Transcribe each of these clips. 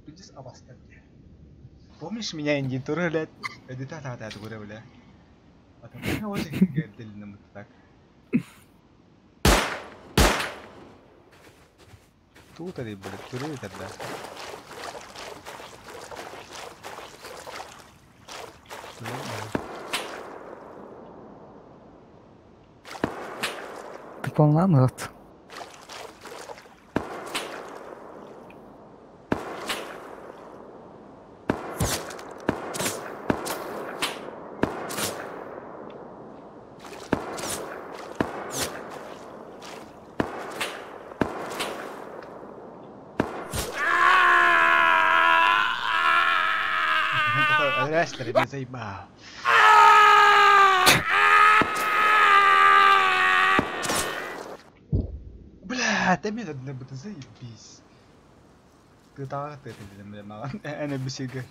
Пиздец опасно. Помнишь меня, индитуры, блядь? Это та та та бля. А там так. Тут они, блядь, туры тогда. Выполнен. Растер, не заебал. Бля, ты меня тут заебись. Ты так ты бля, маған. Әне бісеге.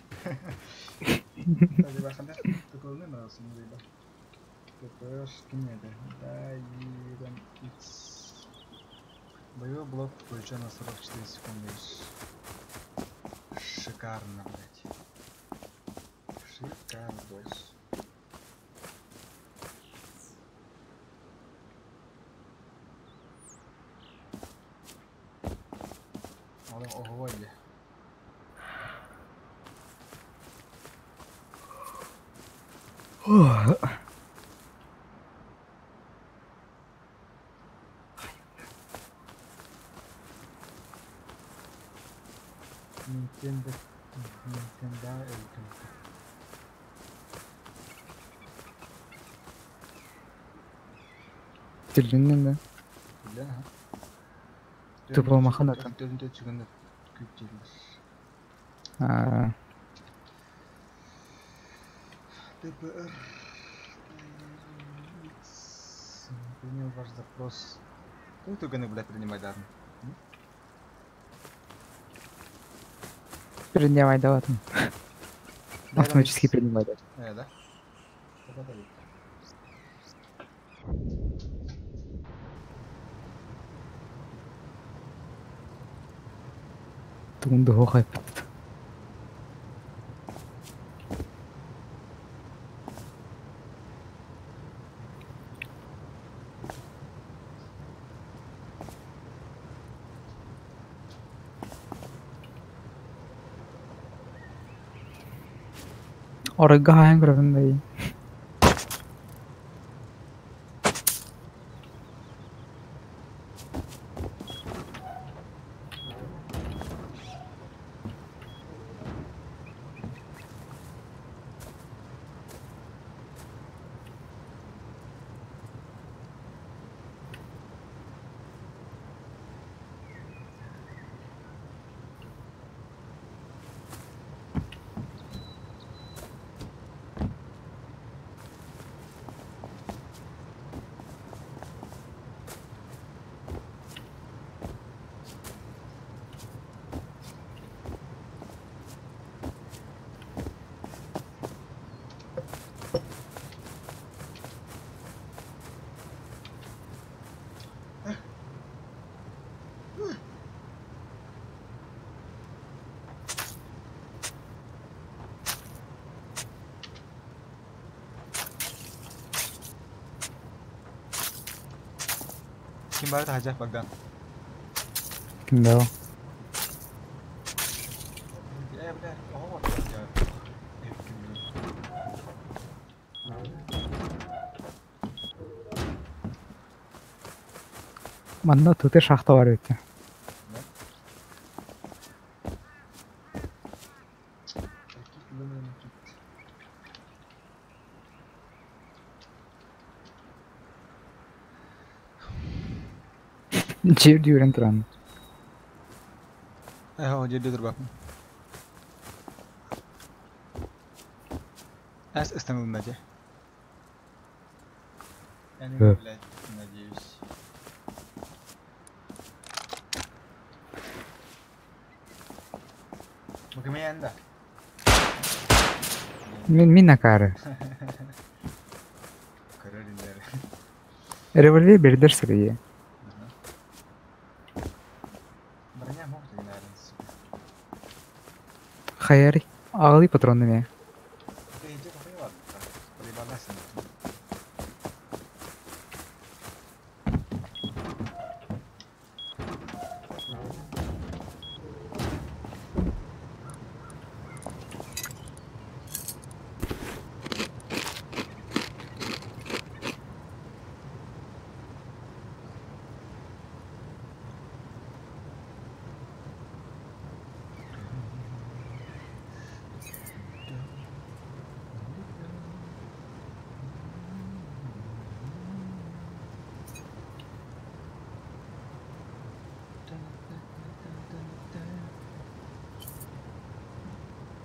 Боевой блок включен на 44 секунды. Шикарно, блядь. Шикардос. Ого, Nintendo, Nintendo өлтүмтэ. Түллүннэн да. Билэн ha. Тупо маханатын. Төрүн төчүгүнэ күптелер. Аа. ТПР. X. Принял ваш запрос. Кто только блядь, принимать дан? Принимай даватым. Автоматически принимай да. Да? Тугунду хохай. Оройга хаан көрөбүн дэй. Ким бар хажа Богдан? Ким да? Э, бля, ого, Манна тутер шахта бар өтө. Жер дүйрен туран. Э, жерде тур бакын. Әс ыстанылмады. Я не, блядь, надеюсь. Букаменда. Мин мин акары. Каролинер. Револьвер бердер сырые. Броня мог ты, наверное, сука. Хайарый. Аҕалый патронны мэ. Да иди похуй, ладно, там, проебалась она.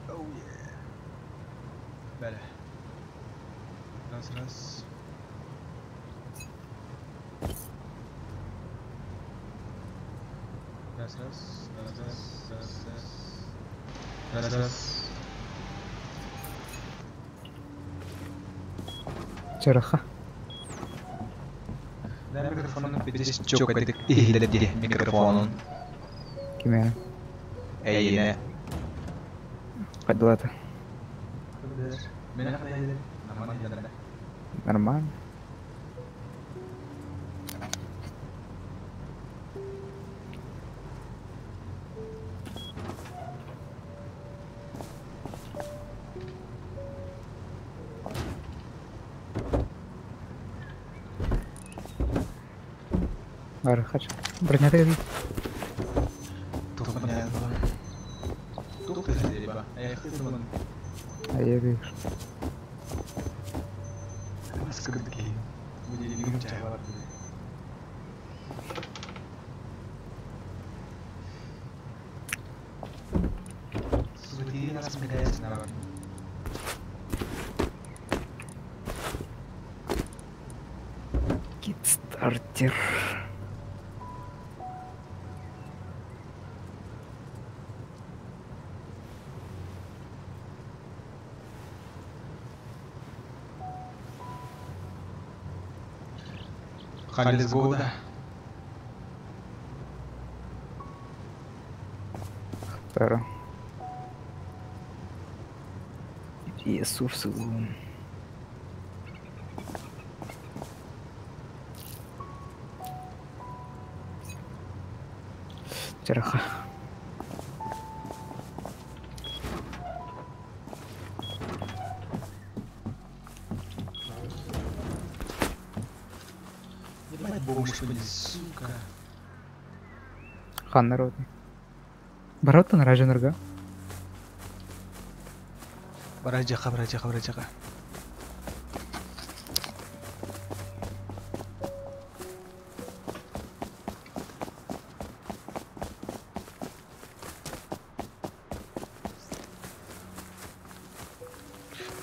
Oh yeah. Бля. Раз, раз. Раз, раз, раз, раз, раз, раз. Раз, раз. Чараха. Да, микрофонун пиздец чокайдык иһиллэр микрофонун. Кимэ? Эйиэнэ. Хайдалата. Мен хайдалар. Нормально иһиллэр. Нормально. Бары хач. Броня ты Тух броня. Тух ты либо. Эх, ты думан. А я вижу. Скырдыки. Будет чай бар. Суки нас мигается на. Кит-стартер. Халис года. Второ. Иисус. Чараха. Ебать бомж, блин, сука. Хан народный. Бароттан Раженерга. Баражаха, баражаха, баражаха.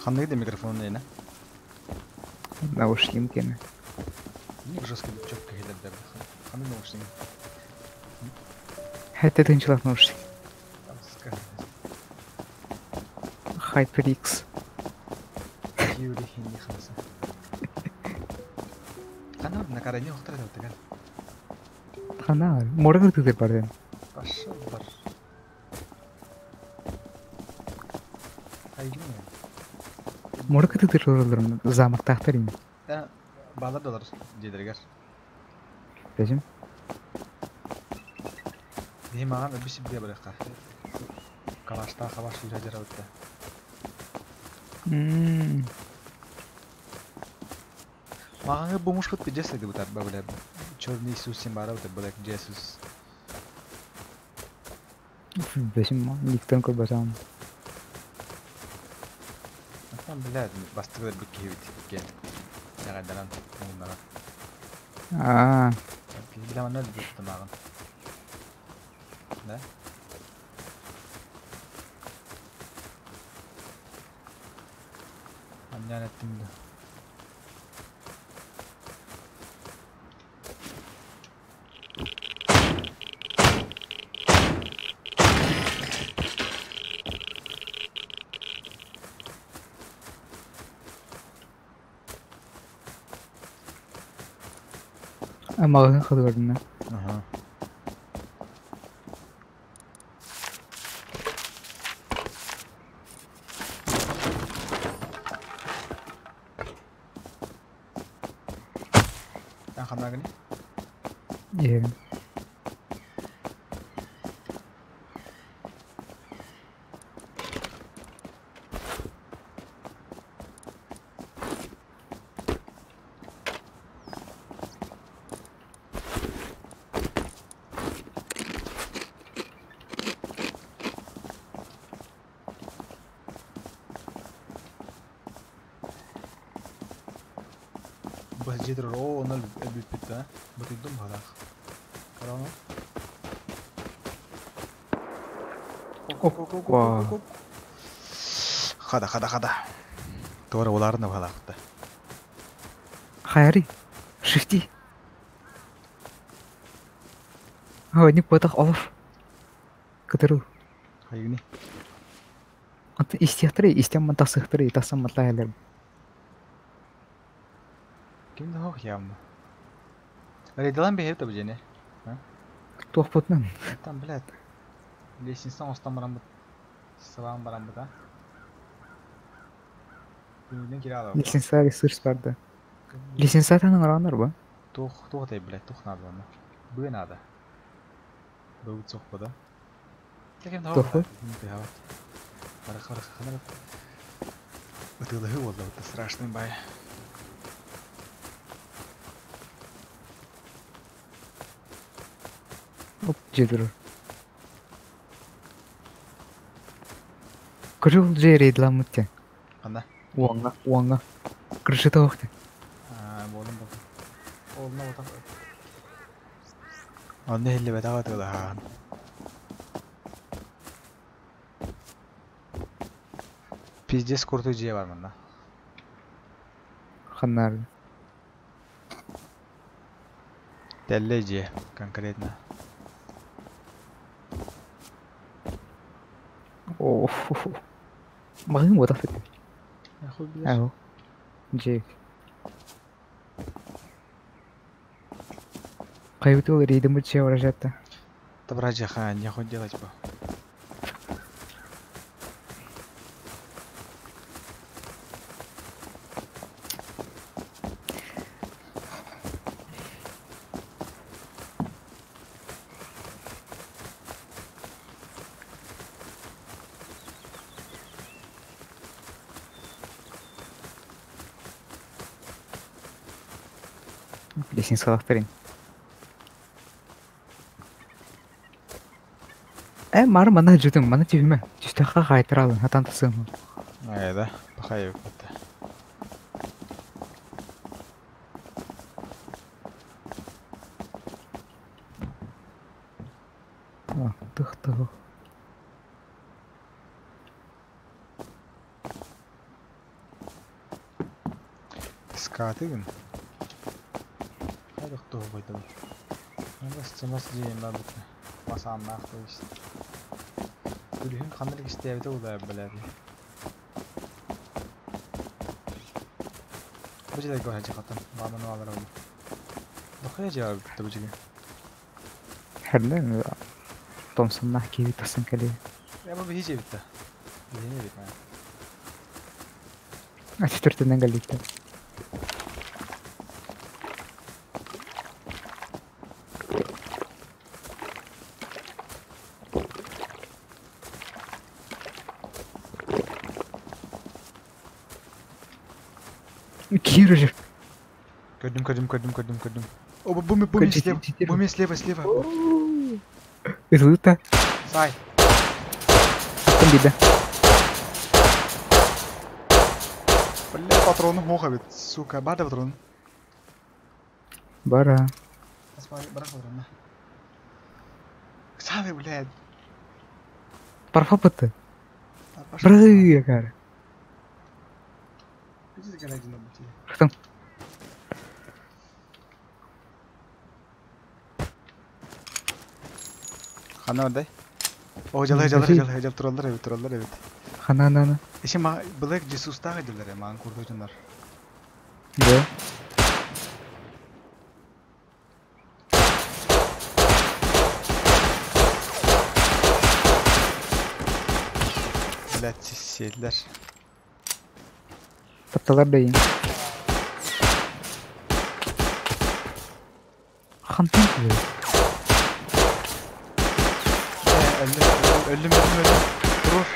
Ханнык да микрофон эна. Наушники. Не жестко четко хилер Ханны наушники. Это ты начала наушники. Сука. HyperX. Юри хинни хамса. Ханна на каране охтра да таган. Хана, моргар ты парден. Пошел бар. Айгин. Моргар ты роллер замок тахтарин. Да, балар доллар дедергер. Зачем? Не маған өбісі біле біраққа. Калашта хабаш үйрә жарабытта. Маған бумуш бит жесек деп утар бабля. Черный Иисус сен бара бут Black Jesus. Бесим, никтен көрбөтам. Там блядь, бастыгылар бит кебит кен. Ягаданан, муңнара. Аа, Биле мана деп маған. Да? Аннян еттим да. Мағын хады көрдүм. Ага. Ханаагыны? Иһэбин. Бу дьиэ турар, оо, онно өлбүппүт да, бутуйдум быһыылаах. Корона. Опа. Хада, хада, хада. Туора улаарына быһыылаахта. Хайарый? Шифти. Һоонньук буотах олох кытарыл. Хайыгыный? Онтон истиэхтэрэй, истэн тахсыахтарай, тахсан матаайалар. Ким да суох явно. Рейдалан биһиэбит да бу дьиэни. Туохпутунан. Там, блядь, лестницаны оҥостон бараммыт, сыбаан бараммыт, а? Күнүнэн киирэ аалабыт. Лестница ресурс барда. Лестницатан оҥороннор бу. Туох, туох этэй, блядь, туох наада онно? Быа наада. Быабыт суох да? Туохпут? Ытыалаһыы буолла это страшный бай. Оп, дьиэ турар. Кырыл дьиэ рейдламмыт диэн. Ханна? Уоҥҥа, уоҥҥа. Крышата суох диэн. Аа, буолан буолла. Олна ботах. Онно иһиллибэтэх ытыалаһаан. Пиздец курдук дьиэ бар манна. Ханна Тэллэй дьиэ, конкретно. Оо, маҕаһыын буотах бит. Хуй билэр. Аһо. Дьиэ. Хайбытыл рейдымыт дьиэ баражатта. Да братья, нехуй делать бы. Лестницалаахтарын. Э, мары манна дьутум, манна түһүмэ. Түстэххэ хаайтаралын, хатан тахсыам. Ай да, пахай это. Тых-тых. Скатыгын. Хайдах туһу койдум. Бас дьиэм бар бутта. Масааннаах то есть. Күлүһүн ханнык истээбитэ улаа блядь. Бу дьиэ көһө хатан. Бааманы алар ол. Дохуя дьиэ бутта бу дьиэ. Хәрдә Томсоннаах киһи тахсан кэлиэ. Я бу биһи дьиэ битта. Биһини бит. Аччытыртынан кэлбиттэр. Киир уже. Көрдүм, көрдүм, көрдүм, көрдүм, көрдүм. О, бу бу бу слева. Бу слева, слева. Ытылыта. Сай. Аттан биирдэ. Бля, патроны суох эбит. Сука, бар да патрон. Бара. Барах патронна. Саны, блядь. Парфапыты. Бырыгар. Рахтам. Хана дай. О, жалай, жалай, жалай, жал тураллар эбит, тураллар эбит. Хана нана. Иши ма Black Jesus-тагы дилер, маан курдук Да. Блядь, сиэллэр. Тапталар да иин. Хантан кэлэр? Өллүм, өллүм, өллүм, өллүм. Туруор.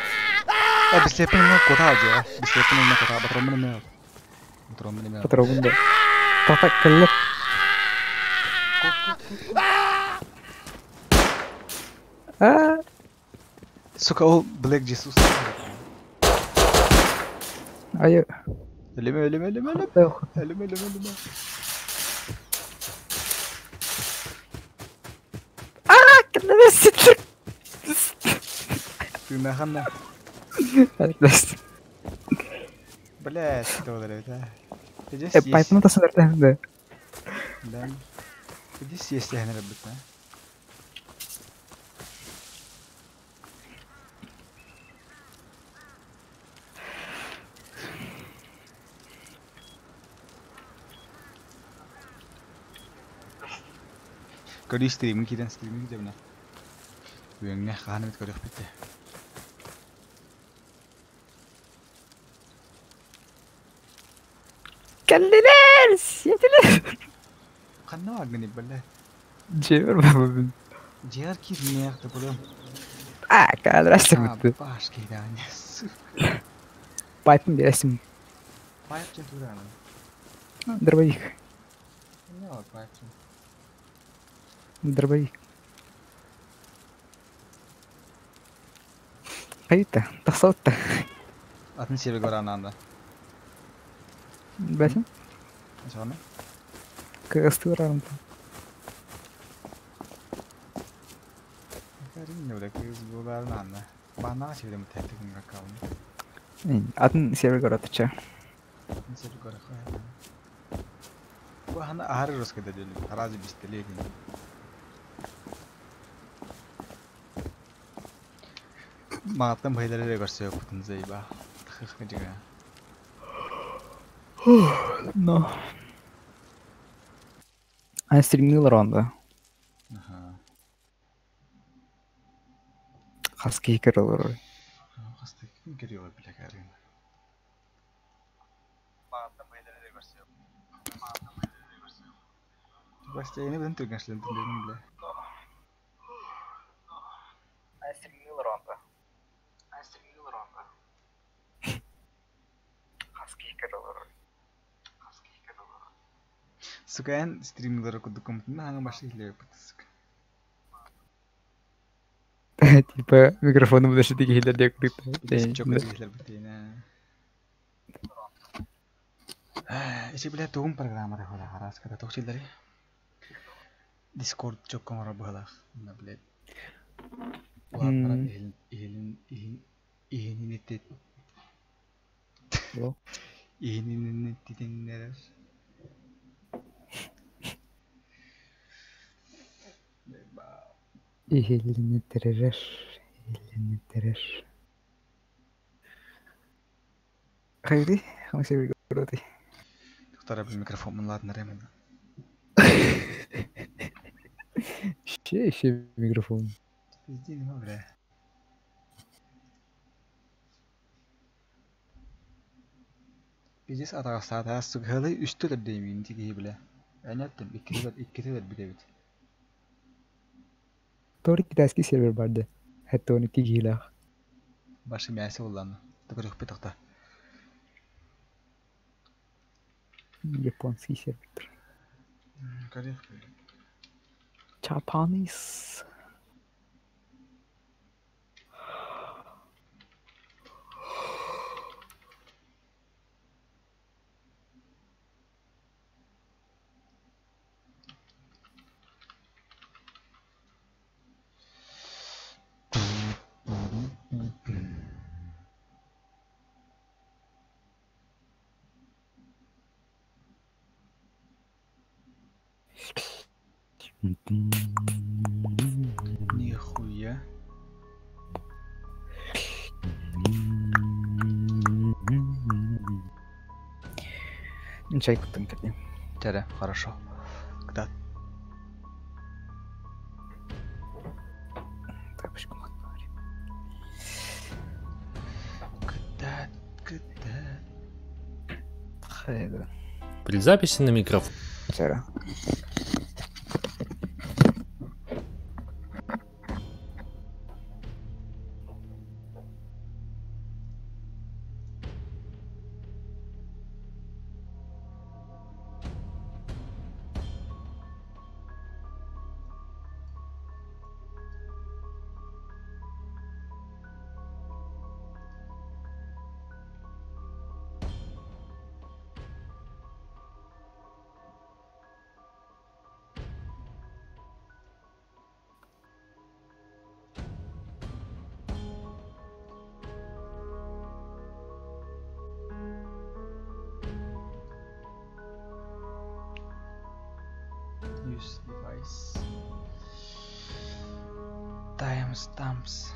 Э, бистиэппин ылма куотаа дьиэ. Бистиэппин ылма куотаа, патроммун эмиэ ыл. Патроммун эмиэ ыл. Патромун да. Тата кэллэр. Куот, куот, куот, куот. Аа, Сука, ол Black Jesus. айы. Өлүмэ, өлүмэ, өлүмэ, өлүмэ. Ох. Өлүмэ, өлүмэ, өлүмэ. Аа, кэллэр ситтер. Тыынаханна. Блядь, что это, а? Иди Э, съесть. пайпын тасın эрдэхинэ. Да. Иди съесть, я не люблю, а? Көрүү стримин киирэн стримин дебинэ. Үөҥҥэ хаһан эмит көрүөхпүт дии. Кэллилэр! Сиэтилэр! Ханна бааргыный, бля? Дьиэбэр баабын. Дьиэҕэр киирмиэх да көрүөм. Аа, кадрасты А, бутты. баш киһидэҕин, сука. Пайпын биэрэсим. Пайп диэн тугу Дробовик. Не бар пайп диэн? Дробовик. Хайта, тахсалта. Атын сиэбэ көрө анаанда. Бэсин? Соны? Кыгастыырарым. Кәрин бля кыз буларын анна. Бана сиэбэ мтэттик какауны. Атын сервер көрөтүчэ. Атын сиэбэ көрө хаа. Бу хана ахары русская дели. Харазы бистеле дин. Мағаттан байлары көрсө кутун зайба. Тхых жига. Но. А стримнилар онда. Аха. Хаски көрөлөр. Хасты ким көрüyor бля кәрин. Мағаттан байлары көрсө. Баста эни билен түргәнчлен дим бля. А стримнилар онда. А стримнилар онда. Хаски көрөлөр. Хаски көрөлөр. Сука эн стримлары кудукум хаңа башы хиле сука. Типа микрофону буду шитики хилер деп Чок хилер битина. Ичи бля тугум программа да хола харас ката тохчилдери. Discord чоккоңоро быһалах. На блядь. Улааттаран иһилин иһилин иһин иһининитит иһининититиннерер. Ихилинеттерер. Ихилинеттерер. Хайри, хамсы көрөти. Доктор бил микрофон мынладын ремен. Ше, ше микрофон. Пизди нема бля. Пиздец атаҕастаата сугалы үстүлэр деймин тиги бля. Әнәттем иккитилер иккитилер битебит. Тори китайский сервер барды. Хэтони кигилах. Башы мясе улланы. Төгөрөх битакта. Японский сервер. Көрөх. Japanese. Нихуя. Чай куттан кэллим. Тере, хорошо. Когда Тапочку маттари. Когда когда Хайда. При записи на микрофон Вчера. Тамс, тамс.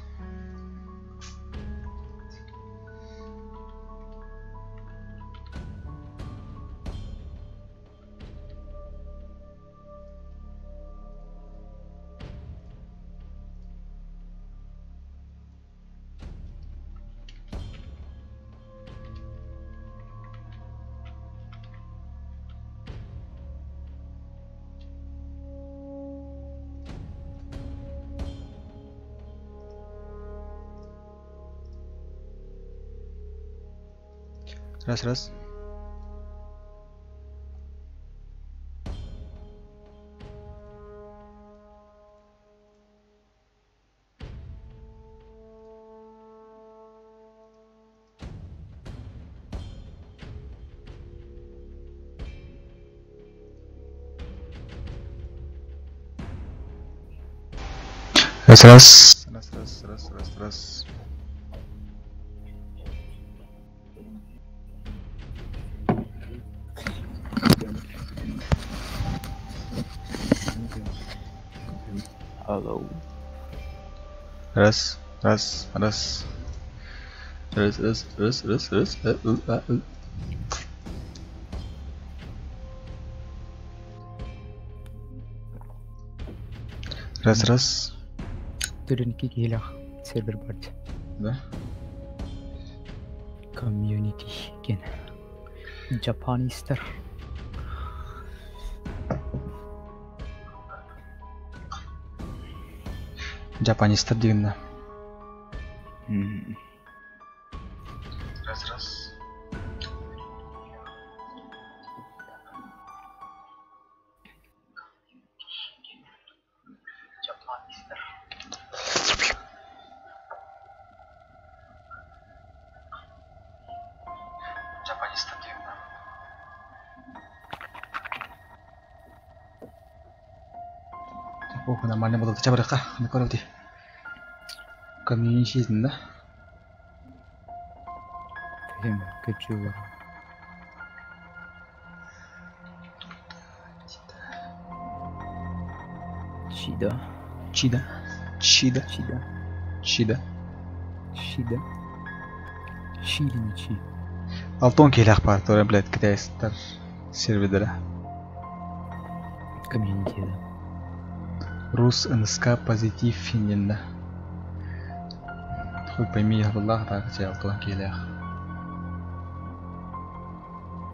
Раз, раз. Раз, раз. Раз, раз, раз, раз, раз. Hello. Раз, раз, раз. Раз, раз, раз, раз, раз. Раз, раз. Төрүнки киһилэх сервер бар. Да? Community ген. Japanese Japanese дегенне. Раз, раз. Japanese дегенне. Ох, нормально было. Чабырка, на корабли. Комьюнити, да? Кэпчү. Чида. Чида. Чида. Чида. Чида. Чида. Чили не чи. Алтон келях бар, тоже, блядь, китайстар сервердера. Комьюнити, да. Рус НСК позитив финненда. Хуй пойми, Аллах, так, тебе Алтон келях.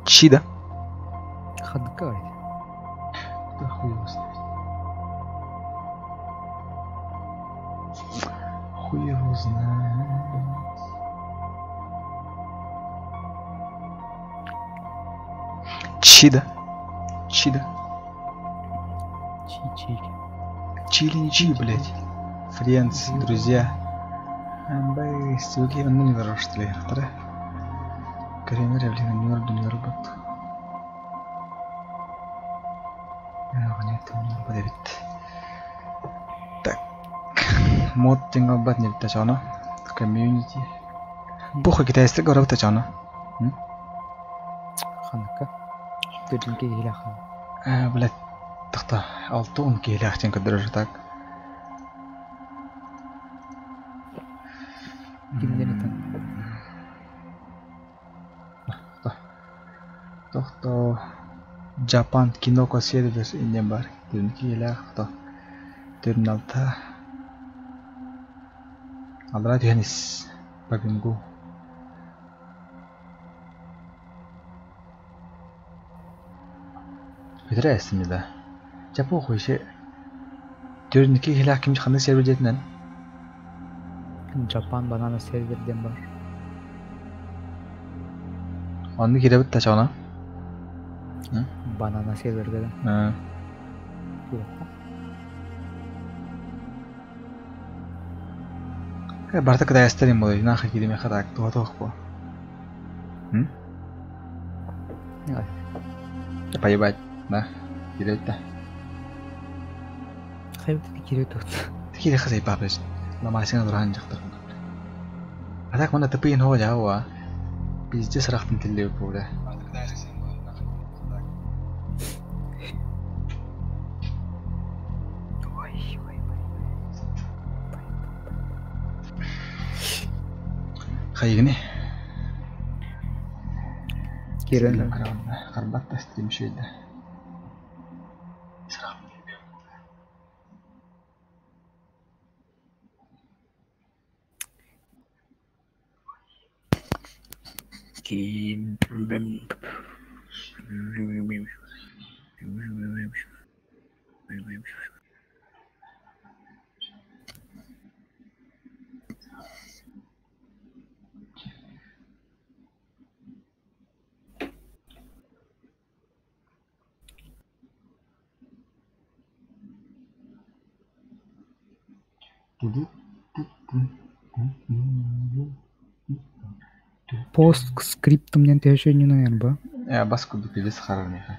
Чида. Хадкай. Да хуй его знает. Хуй его знает. Чида. Чида. Чи-чи. Чили не чи, блядь. Френдс, друзья. Амбай, суки, ну не дороже, что ли? Вторая. Каримера, блин, не надо, не работает. Нет, не подавит. Так. Мод тингал бат не тачана. Комьюнити. Похуй, китайцы говорят тачана. Ханака. Төрүнки киһилэх. Блядь, тахта алтон киһилэх тен көдөрөр так. Кимнени тан. Тохто Japan киноко сервер инен бар. Төрүнки киһилэх то. Төрүн алта. Алдра түһэнис Пагингу. Интересно, Ча похуй ше. Төрүнки киһилэх ким ханны сервер жетинен. Japan banana server ден бар. Онны киребит тачана. Банана сервер ден. Барта китайстар им болой, нахай кидеме хатак, туха бо. Поебать, да? Киребит да. Хайбит киребит тут. Кире хасай папеш. Ламасина дуран жактар. Атак мана тыпыйын хоо жауа. Пиздец рахтын тилли бу бля. Ой, ой, ой. Хайыгыный? Киирэн Харбат да стрим үчүгэй да. Постскриптум диэн төһө сүнньүнэн бу? Бас курдук пиздец харар миэхэ.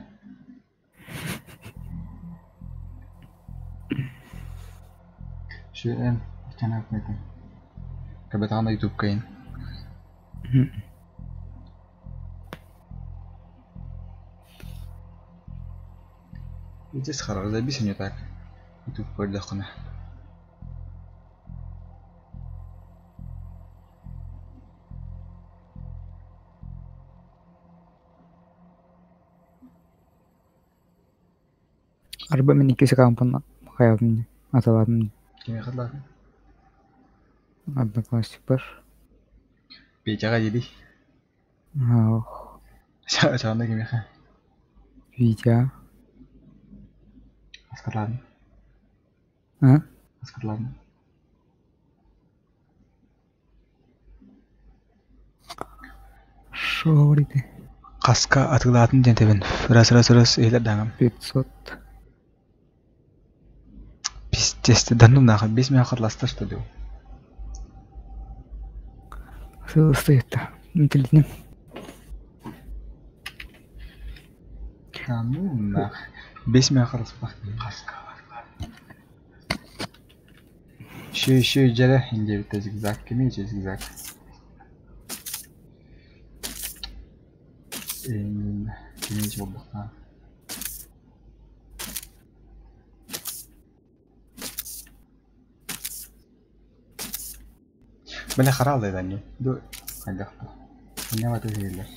Шү эн чанаппайтын. Кабетаҕына ютубкайын. Пиздец харар, забись не так. Ютуб көрдөххүнэ. Арба мин иккис аккаунпун хайабын аталаатым Кимиэхэ атлаатын? Одноклассникпар. Петяҕа диибий. Ох, Чаҕына кимиэхэ? Витя. Аскарлаатын. А? Аскарлаатын. Шо говорите? Хаска атыылаатын диэн тэбин. Раз раз раз иһилэр даҥам. 500. Пиздец, да ну нахуй, без меня хатласта что ли? Сылыстыйта. Интеллигент. Да ну нах. Без меня хатласпах. Хаска. Еще еще иджere инде зигзаг. Кими иче зигзаг? Кими иче болбухта. Бля харал эдани. Ду хайдахта. Не вата хейлер.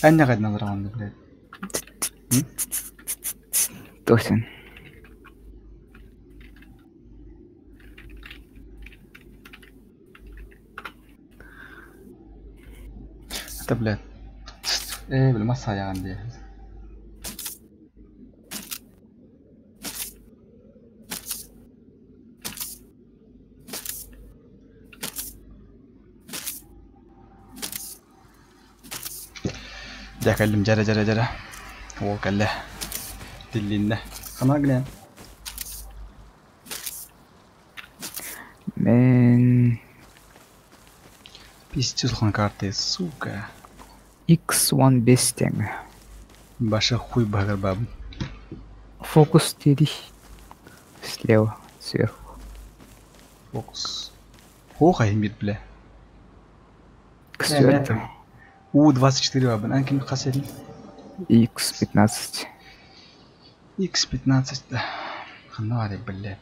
Анна гадна барганды, блядь. Тосин. Это, блядь. Бля, масса яган Дьэ кэллим дьэрэ дьэрэ дьэрэ. Уол кэллэ. Тиллиннэ. Хана гынан. Мен Пиздец улахан карты, сука. X1 бестең. Баша хуй багар баб. Фокус диди. Слева, сверху. Фокус. Хо хайын бир бля. Сверху. У-24 бабын. Ан ким хасетин? X15. X15 да. Ханна бля.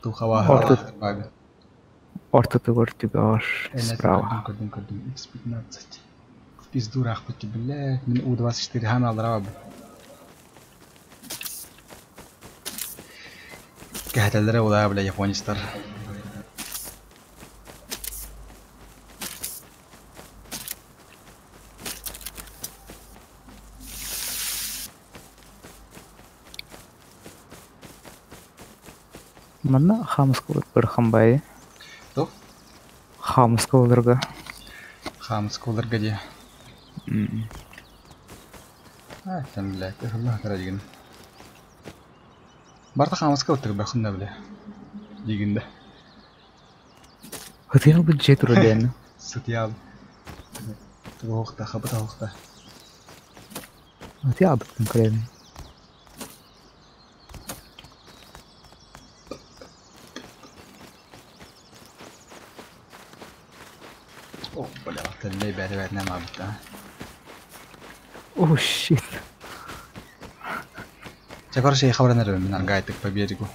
Тухава бабы. Ортотугар түгөр справа. Көрдүм көрдүм X15. В пизду рахпыт, блядь. Мин У-24 хана алдыра бабы. Кәһәтәләре ула, бля, японецтар. Манна хамскылык бір хамбай. Тух? Хамскылырга. Хамскылырга ди. А, там, блядь, Allah тара деген. Барта хамска өттүк бахында, бля. Дигинде. Хытыял бу же тура ден. Сытыял. Туохта, хабыта охта. Хытыял быттын көрөм. О, бля, тэллэй бәрі бәріне мабытта. О, щит. Ча, короче, хабаран эрэ мин аргайтык по берегу.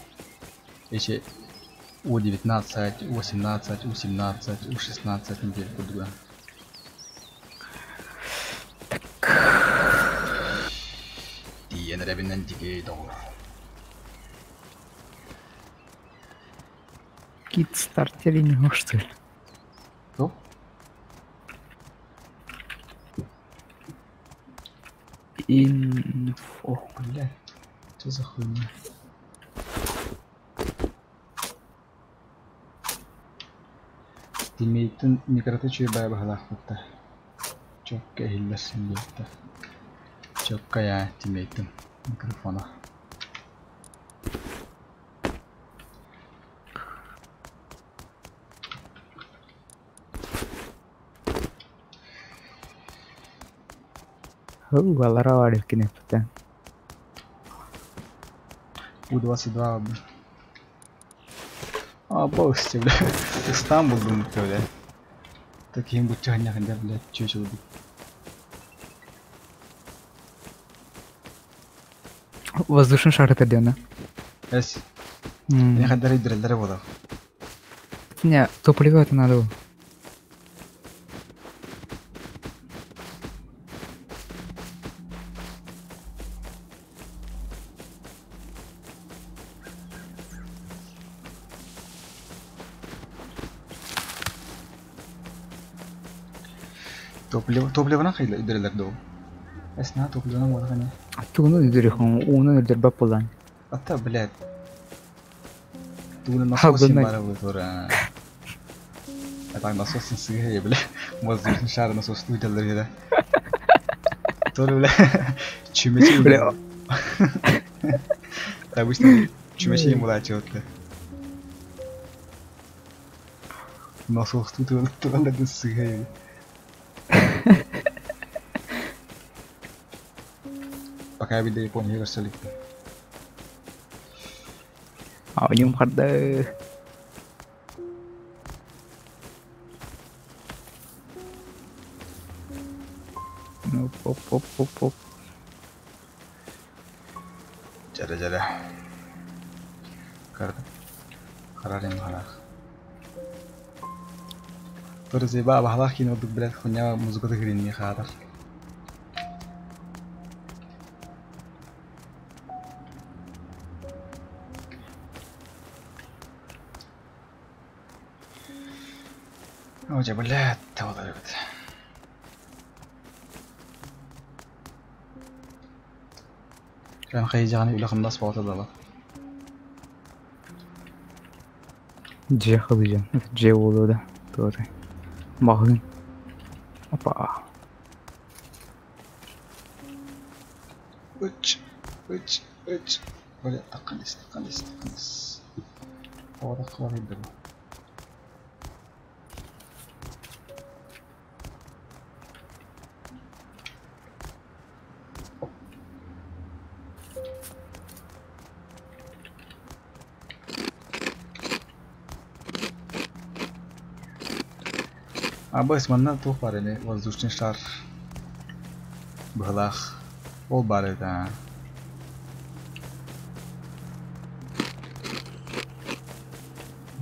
Эче У19, У17, У17, У16 недель курдуга. Тиийэн эрэбинэн дьиги доҕор. Кит стартер не что ли? Кто? Инфо. Бля, что за хуйня? Тиммейтин микрота үчүгэй баайа баһылаахпыт да чокка иһиллэр диэбиттэр. Чокка я тиммейтин микрофона. Аллара бар кинеппитэ. У-22 б. А, бости, бля. Стамбул думаю, бля. Таким бутчаня, бля, чучел бит. Воздушный шар это диэн. Эс, не хадары дреллere буолар. Не, топливо это надо. Топливо, топливо хайла дреллер доо. Эс, на топливо буолар не. Тугуну үдүрү ууну үдүрбэп булан. Ата, блядь. Тугуну насосын бара бу тура. Это насосын сыгы, бля. Воздушный шар насос туйталлар еда. Тоже, бля. Чүмечи, бля. Обычно чүмечи була чего-то. Насос туйталлар сыгы. Пока я Япония көрсөлүк. Оонньуум харды. Ну, оп, оп, оп, оп. Жара жара. Карда. Харарин харах. Тоже заеба бахлах кино дук блядь хуйня музыка тыгрин хатар. Ой, блядь, вот это. Кан хайжаны үлэ хамнас боҕото дала. Дьиэ хылыйан. Дьиэ буолуо да. Туотай. Маҕаһыын. Опа. Ыч, ыч, ыч. Бля, таққанис, таққанис, таққанис. Ода қылар бу. Абыс манна туох бар эни воздушный шар быһылаах ол бар это.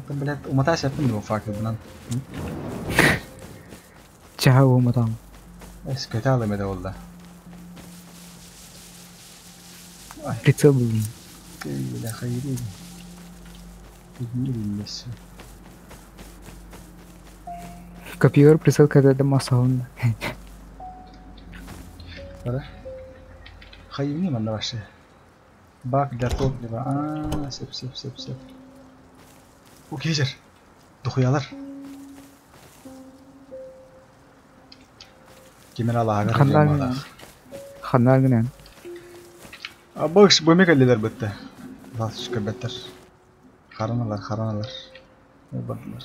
Блядь, уматайся аппын факел бынан. Чаһа ууматаҕым. Эс көтө алым эде болда. Ай, Прицел буллум. бля, хайри. Билмес. Компьютер прицел когда масаун. Бара. Хайрини манна вообще. Бак для топлива. А, сеп, сеп, сеп, сеп. О, кезер. Духуялар. Кемер алаагар Ханна ханна гынан. А бакш бу мекаллер битте. Ласышка беттер. Хараналар, хараналар. Бардылар.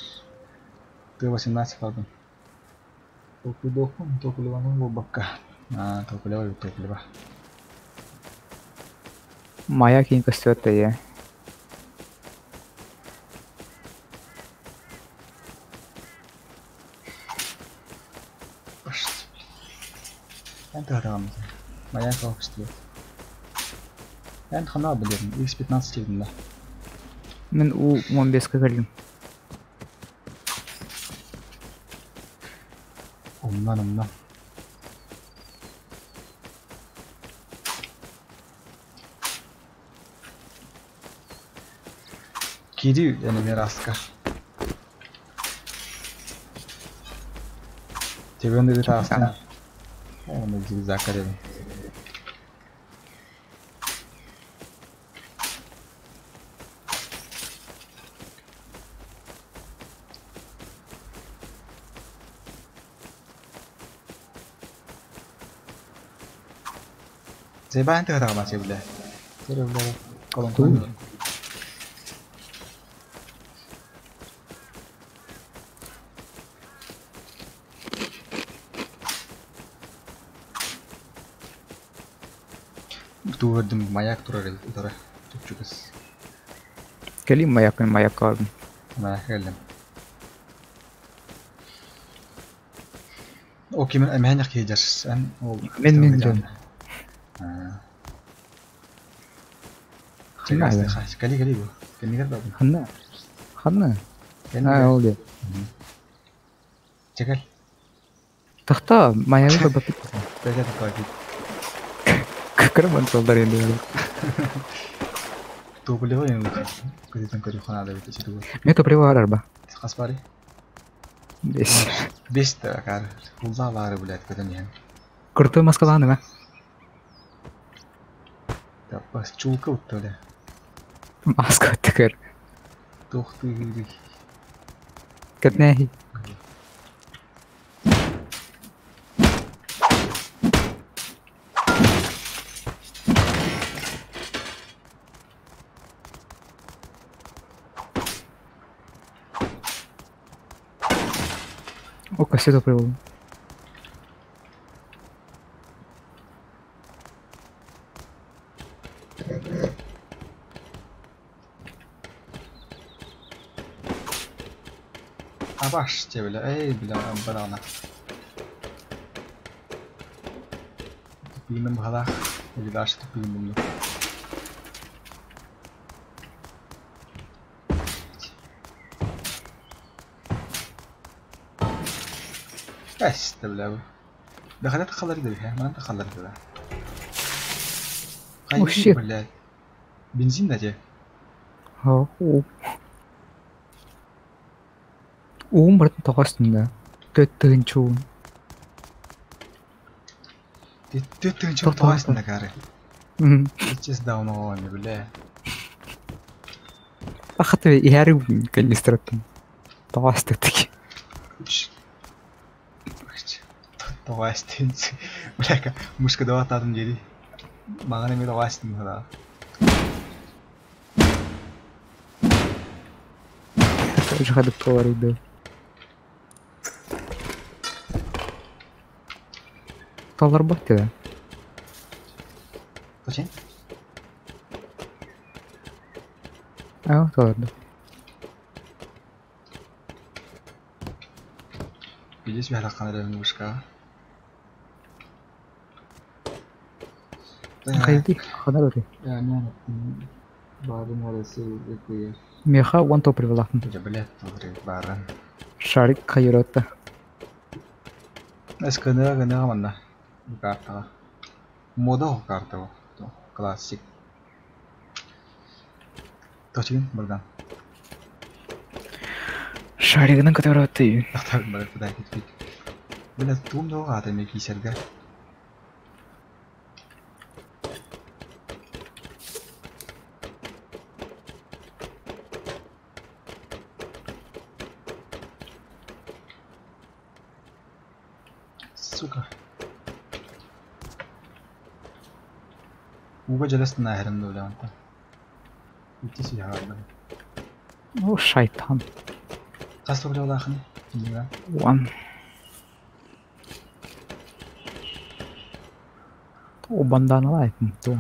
Т-18 пардон. Топливо, топливо, ну бабка. А, топливо, топливо. Маяк кийин көстүбэт да Эн тахатаҕам. Маяк көстүбэт. Эн хана билерин. X-15 дедим да. Мин уу 15-ка кэллим. Умнан умнан. Киирии эмиэ раска. Тебен ыгыт аастын. Оны зигзаг көрөбүн. Зайбаан тыһытаҕа бля. Көрө бля. Колонкон. Туурдум маяк турар эбит утары. Чуп-чугас. Кэлиим маякын маякка Маяк кэллим. О ким эмэһэнэх киһи эн ол Мин мин дьон. Ханна кали кали бу. Кэннигэр бабын. Ханна? Ханна? Аа ол диэ. Чекал. Тахта маягы көрбөппүт. Бэжэ такой. Кырман солдар енді. Топливо юм. Көтөн көрү ханада бит ичи тугу. Мен топливо бар арба. Хас бары? Бес. Бес та кар. Кулда бары блядь көтөн иһэн. Крутой маскалааны ма? Таппас чулка утта бля. Маска тыкыр. Тохты. Кэтнэхи. О, кассету привел. Абаш те бля. Эй, бля, барана. Тупиным галах. Или даже тупиным. Эс, бля. دخلت خلر ده ما انت خلر ده Oh, shit. блядь. Бензин дате. О. Уум бартын тоғастын да. Төт чуун. Төт тыгынчы тоғастын да кары. Сейчас давно бля. Ахаты иһәри канистраттын. Тоғасты таки. Тоғастын. Бля, мышка дават атым деді. Маған эме тоғастын да. Тоже хадып толар иди. Толар бат да. Зачем? А, толарды. Видишь, бля, қандай мышка. Хайди, ханар өте. Барын орасы өкөйөр. Меха он топ привелахын. Я, блядь, барын. Шарик хайыротта. Эс кыныга кыныга манна. Бу картага. Мода карта бу. Классик. Точно, бардан. Шаригінің көтөрөтты. Так, бар, кудай кит. Бля, тум дога ата ме кисерге. Сука. Уга жаластын ахырым да онта. Ити сиһаарды. О, шайтан. Хас бля улахны. Кинига. Уан. О, бандана лайтын. То.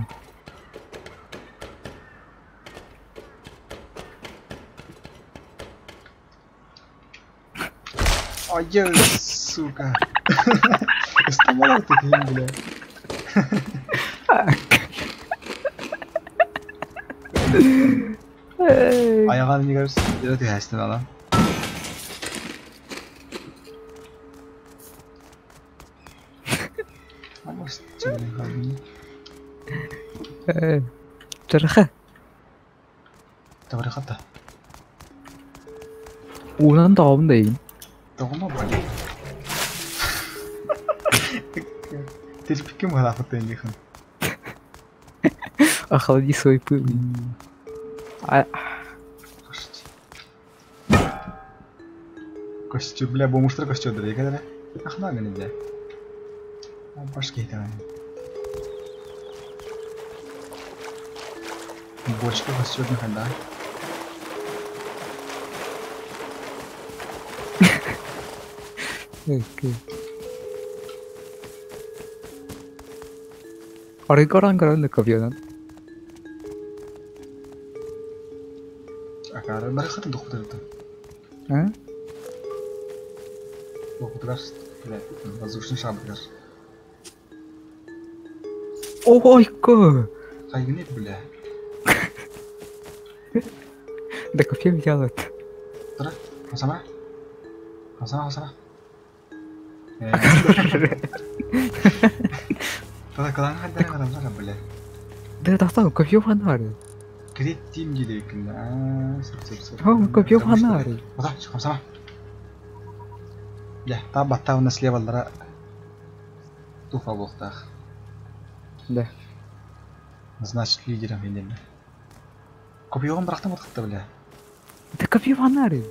Ай, сука. Стамалар таким, бля. Айаҕан иннигэр дьэ түһээстин ала. Чараха. Табарыхата. Уунан тоҕобун да иин. Тоҕума бали. Терпикке мыһалаахпыт иннихан. Охлади свой пыл. А... Костюм, бля, бомуштар костюмдары екелere. Ахна гынидя. Башка киһитэ Бочка костюм ханда. Арыгоран көрөн копьянан. Акаары барахатын дохутарыта. А? Дохутугар, блядь, воздушный шабргар. Ойко! Хайгынет, бля. Да копье взял это. Тұра, қасама. Қасама, қасама. Тада кылаң хаддара карамсара, бля. Да тахтан копье фонарь. Крит тим диде күндә. Аа, сып сып сып. О, копье фонарь. Ота, қамсама. Бля, та баттауна слева туфа буохтаах. Да. Значит, лидером инеме. Копьеҕын бырахтым отқытты, бля. Да копье фонарь.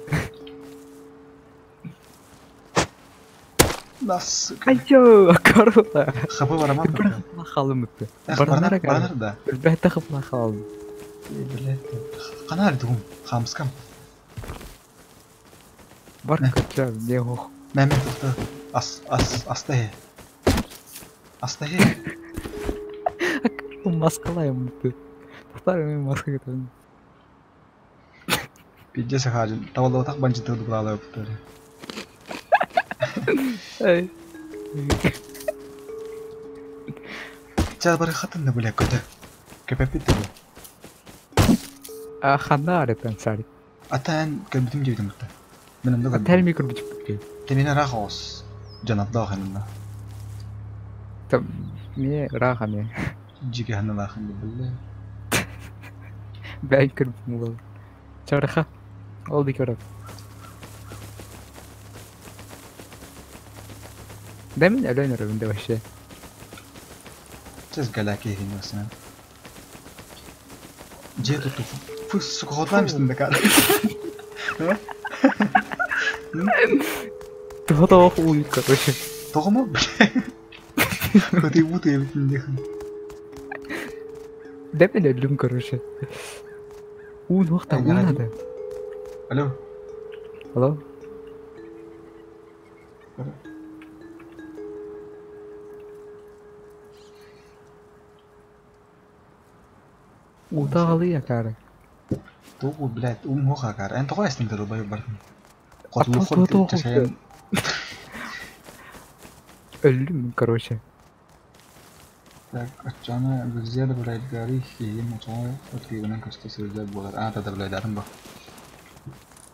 Да, сука. Айо, корова. Хапы бараман. Бырахма халымыты. Баранар, баранар да. Бәтті хапла халым. Блядь. Канар дугум, хамскам. Бар кача, не ох. Мәмет тоқты. Ас, ас, астахе. Астахе. Маскалайым. Тоқтар мен маска кетемін. Пиздец хажын. Тавалда банчы тылды булалы өптөрү. Эй. Ча бары хатын да бля көтө. Көпөп битти бу. А ханна арытан сари. Атан көбүтүм жебитим бутта. Мен онда Тәл көрдүм. микро бичип. Темине рахос. Жанатда ханна. Там ме раха ме. Жиге ханна лахын бля. Бәй көріп бол. Чараха. Ол ди көріп. Да мен әлен өрөмүндө вообще. Чез галяки хин Же туту. Фу, сука, хотламыстын да кар. Туха уй, короче. Тоҕомо бля. Көтүй буту эбитин дехан. Да мен өлүм, короче. Уун уақта, Ай, уун жарайды. надо. Алло. Алло. Ута галыя кары. Тугу, блядь, ум хоха кар. Эн тоҕо эстин тыл бай бардым. Ата Котулу туа хор туа чашайын. Өлүм, короче. Так, ачана друзья добавляют гары, и начало открываем качество создать болар. А, тогда добавляют ба.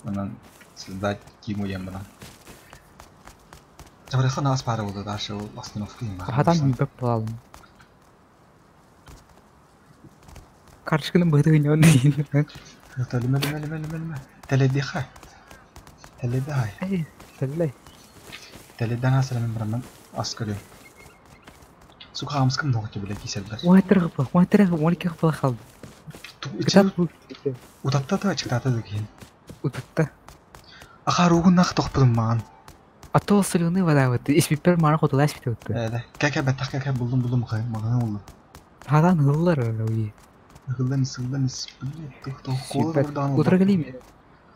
Онан создать тиму ямбана. Табарыха нас пара болды дальше ол остановка им. Хатан беп балалым. Каршыны быдыгын он дейин. Төлөмө лөмө лөмө лөмө лөмө. Теледиха. Теледихай. Эй, сәлләй. Теледен асырамын барамын ас көрөм. Сука хамскым ноғыты біле киселдер. Уайтыр гыпла, уайтыр гып, 12 гыпла қалды. Китап бу. Утатта да чыктата да кейін. Утутта. Аха ругун нах тохпудум маған. А то соленый вода вот. Испипер мара хотулас бит вот. Эде. Кәкә бәттах кәкә булдум булдум маған булдум. Хадан хыллар уи. Хылдан сылдан блядь, тух тух колы бурдан. Утра галими.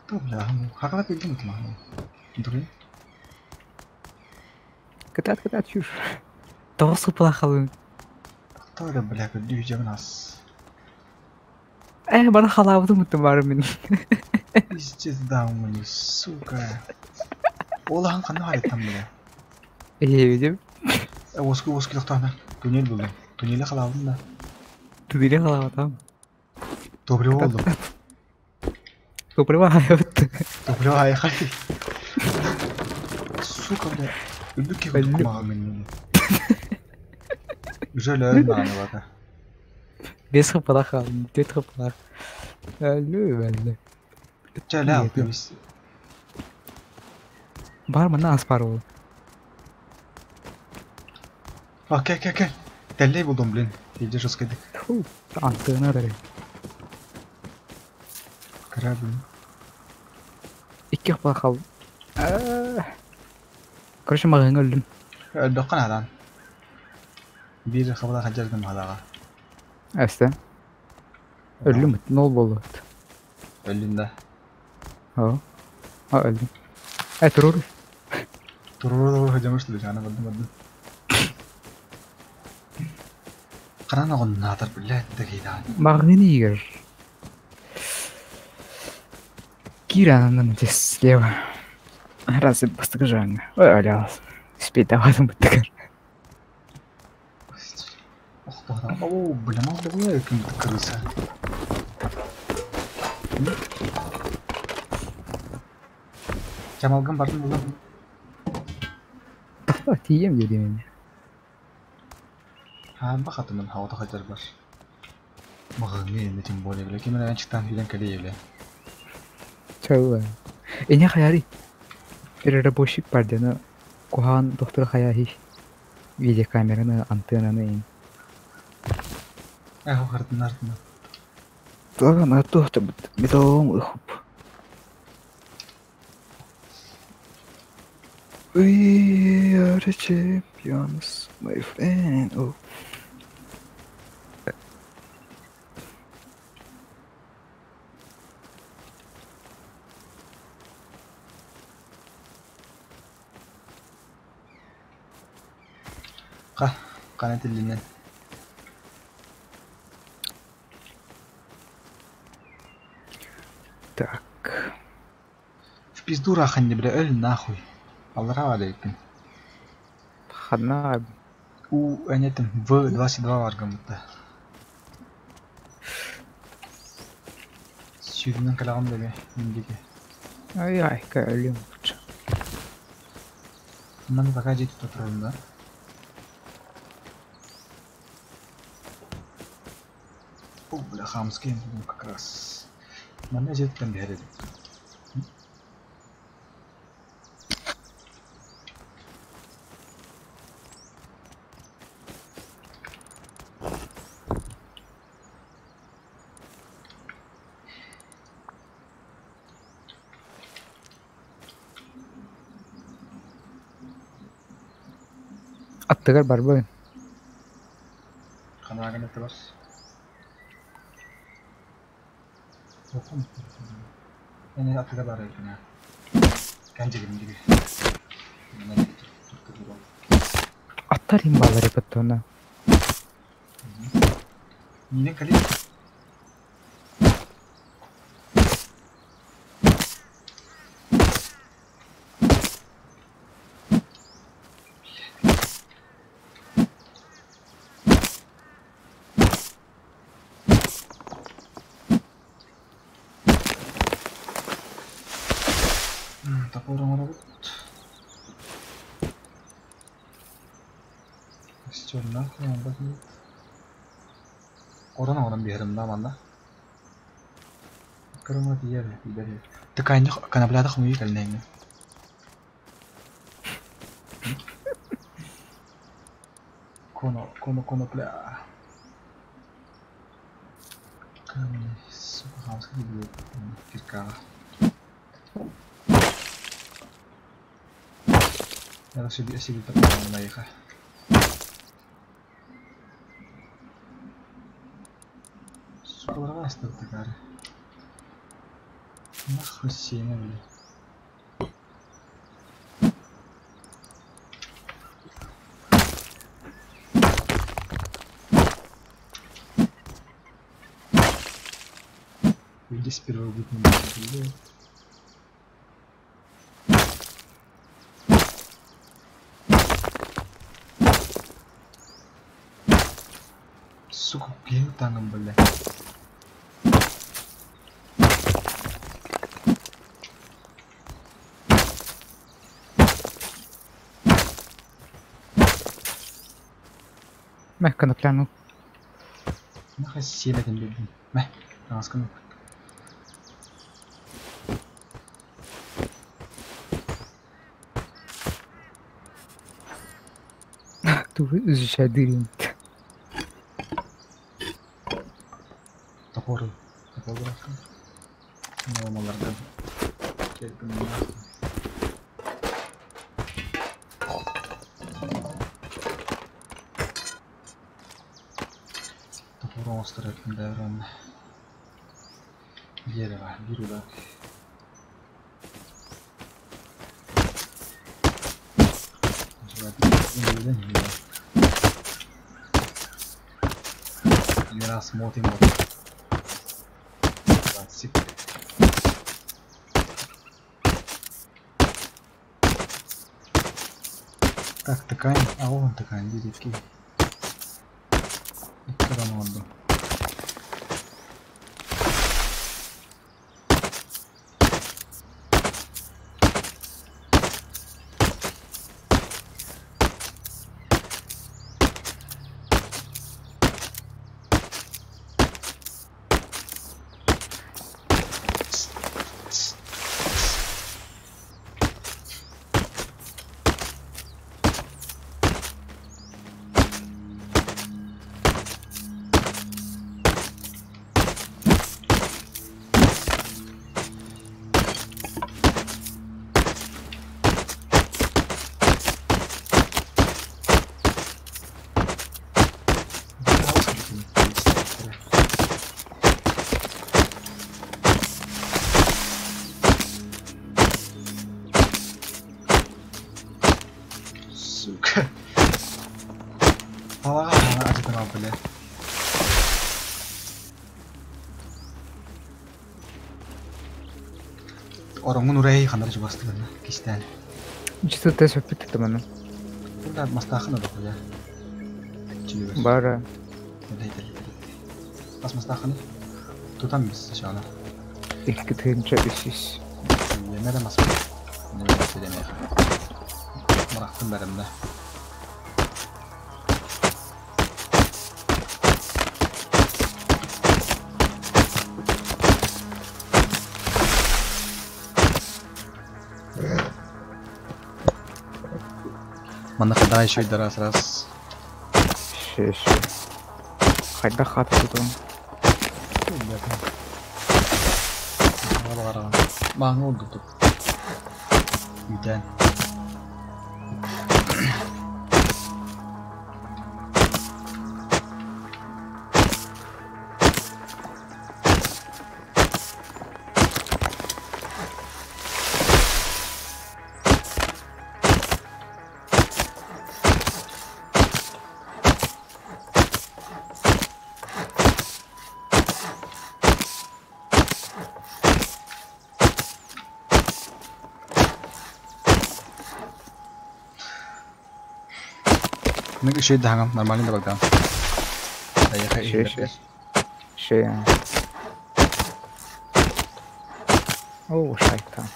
Ту бля, хакала пилдим утма. Дуры. Кытат кытат чуш. Тоғыз гыпла халын. Тора бля, көдү жабын ас. Э, бара халабыды муттум бар мен. Пиздец даун, сука. Олахан қаны хареттан бля. Э, видим. Оску оску тоқтана. Туннель булдум. Туннеле қалабым да. Тудиле халабатам. Добре болдум. Топливо хайабыт. Топливо хайхай. Сука, бля. Өлбүт киһи курдук Өллүм. кумаҕаҥҥын. Уже өлөөн даҕаны бата. 5 хапалах хаалым, 4 хапалах. Өллүм, өллүм. Чэ, өлөө алтыы Бар манна ас баар буолуо. А, кэ, кэ, кэ. Тэллэй булдум, блин. Иди жесткайдык. Фу, антыына бэрэ. Кыра, блин. 2 хапалах хаалым. Короче, маҕаһыыҥҥа өллүм. Өлбөххө наадaan. Биир хабала хадьардым хадаҕа. Эстэ. Өллүм, нол буоллубут. Өллүн да. Оо. А, өллүм. Турур. Турур хадьамыш лучана бардым бардым. Хараан оҕоннаатар, блядь, да кейдаан. Маҕаһыын иһигэр. Киир аанынан здесь слева. Раз бастакы жанга. Ой, алялас. Спейдаватым быттыгар. Ох, о, бля, мал была крыса. Чамалгын бардым булам. Тахта тиийэм диэдим эмиэ. Хаан бахатымын хаута хадьар бар. Маҕаһыыҥҥа иннэ тем более, бля, ким эрэ анчыктаан киирэн кэлиэ, бля. Чалла. Эне хаяри. Переработчик бар диэн куһаҕан доктор хаяхи. Видеокамераны, антеннаны ин. Эхо хартын артына. Туох туох металлолом ыхып. We are the champions, my friend. Oh. Ха, қана тілінен. Так. В пизду раханни, бля, өл нахуй. Аллара алейкум. Ханна. У, анетым, В22 варгамытта. Сүйдінен калағым деме, индиге. Ай-ай, көлүм. Маны пока жетіп отырдым да. О, бля, хамский как раз. Маны жетіп береді. Аттыгар барбын. Қанағын еті бар. Оқым. Эне аттыга бар екен. Кәнжегім диге. Аттар им балар епеттона. Нинен кали? Топор оҥоробут. Костер нахуй он Орон оҥорон биэрим да манна. Кырыма тиийэр тиийбэр. Тыкаанньа коноплята хомуйуу кэлнэҥҥэ. Коно коно конопля. Камни, сука, хамский блядь, киркаҕа. Я себе себе такого наехал. Сука, такая. Нахуй сено, блядь. Люди с первобытными блядь. Сука, киһи таҥым, блядь. Мэ, конопляну. Нахай сиэбэтин билдим. Мэ, таҥаскын. Тугу изучайдыырын. Топору. Топография. Нормаларга. Топор оҥостор эбиппин да уонна дерево биир удар. Раз смотрим вот. 20 секунд. Так, ткань. А вон ткань, дедики. Икки Сука. Ала, бля. Ороҥун урай ханар чугастыгына кистээн. Чисто тест өппүт тамана. Бу мастаахын да бля. Бара. Бас мастаахын. Тутан бис сашана. Икки тыынча үсүс. Емере мас. Не сөйлемей. Мырақтын бәрімді. Манна хада еще и раз раз. Ше ше. Хайда хата тутун. Маңы oldu тут. Үтен. Еще дагам, нормально да. Ше ше. Ше. О, шайтан.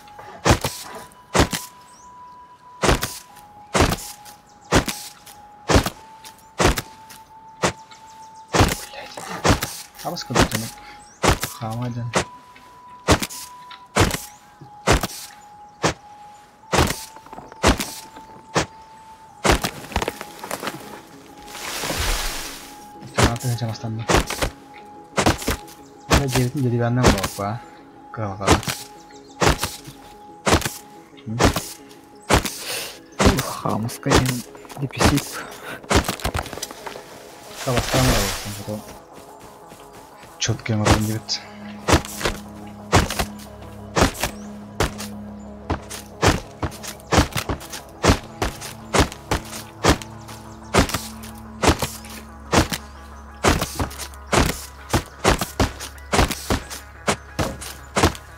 Блять. А вас куда тянет? Хамадин. Тыһынча мастанна. Бара дебитин деревянный болуп Калга. Хамска деписит. Каластан болуп. Четкий морон дебит.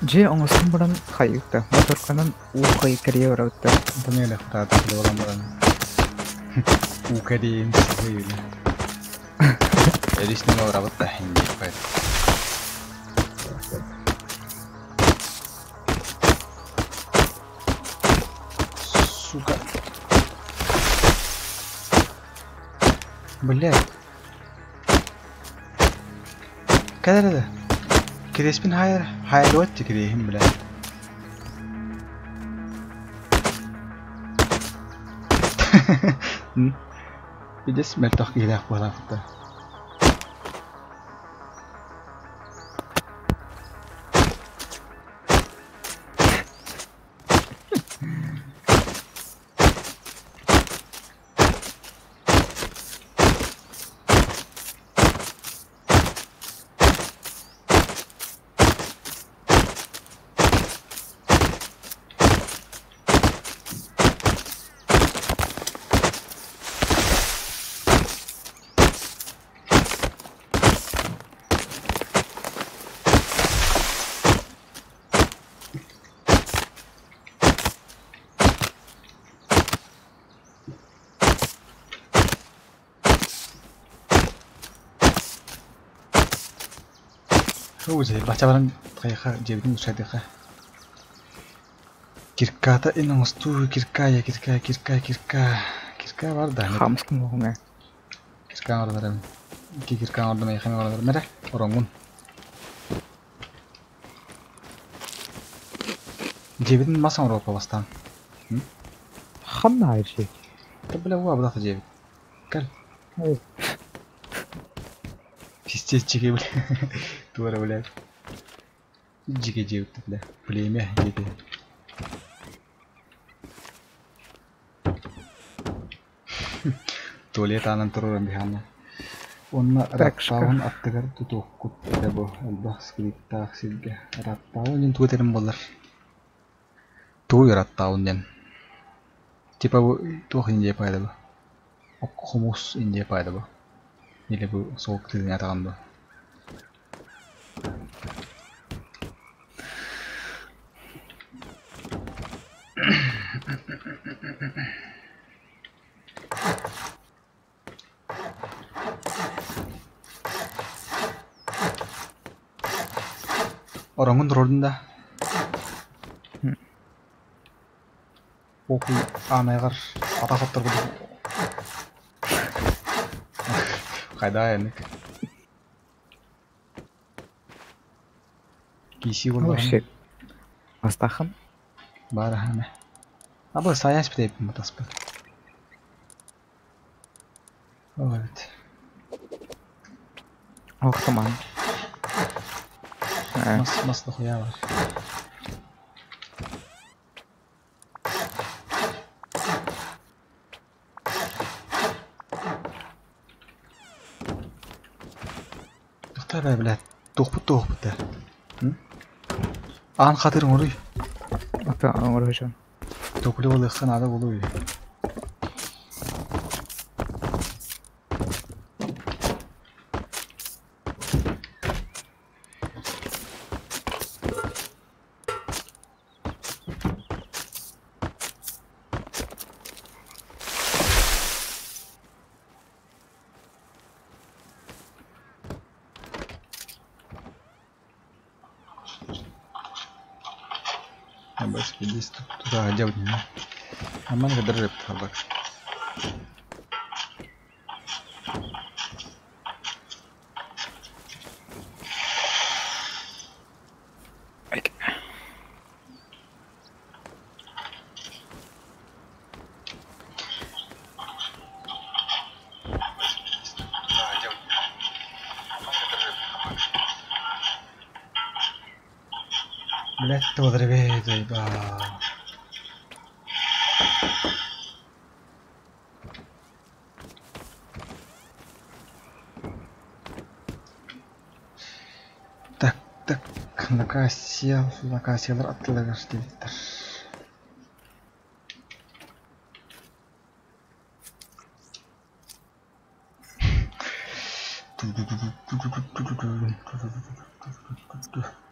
Же оңостон баран хайыкта. Моторканан уу хайыккария барабытта. Антонеле хатаата болан баран. Укадим сыйын. Эрисне барабытта хинди пай. Сука. Блядь. Кэл эрэ. Кириэспин хаайар, хаайыллыбат дии кириэһим, бля. Пиздец мөлтөх киһилээх буолаахта. Бачча баран хайыха дьиэбитин ушайдыха. Кирката ин оҥостуу кирка я кирка кирка кирка кирка бар да Хамскын оҕуҥа. Кирка оҥордорум. Икки кирка оҥордум эйиэхэ оҥордорум эрэ ороҥҥун. Дьиэбитин мас оҥоруохха бастаан. Ханна дьиэ? Да бля уа абыдах дьиэбит. Кэл. Пиздец дьигэ бля. Туора бля. Дьигэ дьиэбит бля. Племя дьиэтэ. Туалет аанын туруоран биһиэхэ. Уонна Так, шкаф. Раттаун аттыгар тутуохпут этэ бу элбэх скриптаах сиргэ. Раттаун диэн тугу этэрим буоллар? Тугуй Раттаун диэн? Типа бу туох Индия паайда бу? Хомус Индия паайда бу? Или бу суол кытыытын атаҕын бу? Ороҥҥун туруордун да? Похуй аанайгар атах отторбут Хайдаа эник Киисии Ну буоллаҕына вообще. Астахын. баар аһаана. Абы сайаас бүтэйбин батаспыт. Ол эбит. Ох, туман. Мас, мас дохуя бар. Тоқтаа бэ, блядь. Туохпут туохпут да. Аан хатыр оҥоруй. Ата оҥорожон. Топливо ылыахха наада буолуо Здесь туда делать не надо. А манга держит табак. Блядь, заебал. Так, так, локация, локациялар аттылыгар диэбиттэр.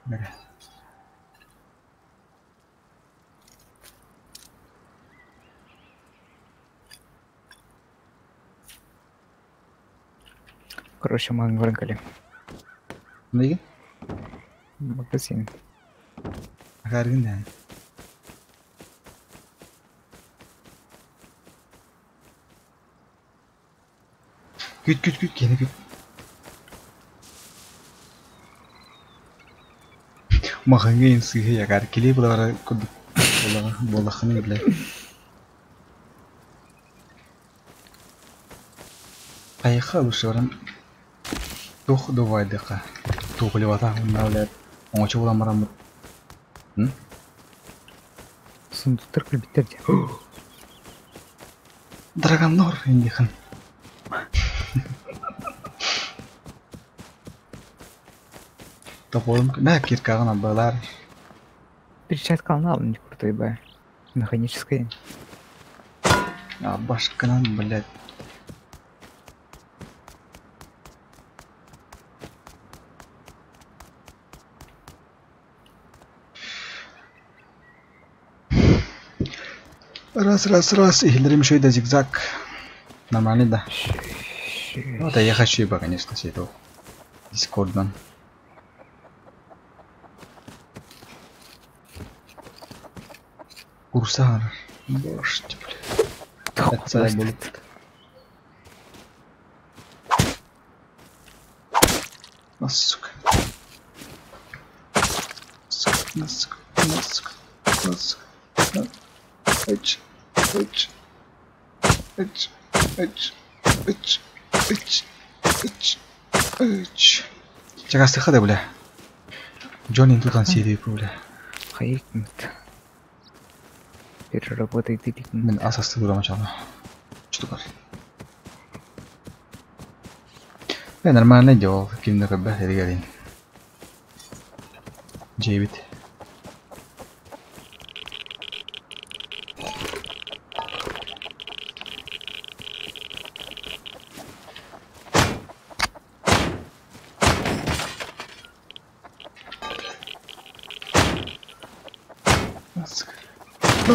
Бэрэ. Короче, мы вырыгали. Неге? Магазин. Акааргын дээн. Күт, күт, күт, киһини күт. Махыңы сыһы ягар кили булара курдук буолаххыны блядь. Хайыха лучше тух дувайдыка. Тугулевата унна блядь. Оңочу булан бараммыт. Сундуктар кэлбиттэр дии. Драгонор индихан. Топорум мә киркагын абалар. Перчатка ална не крутой бай. Механическая. А башканан, блядь. Раз, раз, раз. И еще да зигзаг. Нормально, да. Ну, это я хочу, конечно, все это. Дискордом. Курсар. Боже, блядь. Это будет. А, сука. Сука, сука, сука, сука. Эч, эч, эч, эч, эч, эч, эч, эч. Чагастыха да, бля. Джонни тут сидит, бля. Хайкмут. Переработай ты. Мен асасты бурамачална. Что бар? Бля, нормально делал. Кимде кабе дегелин. Джейбит.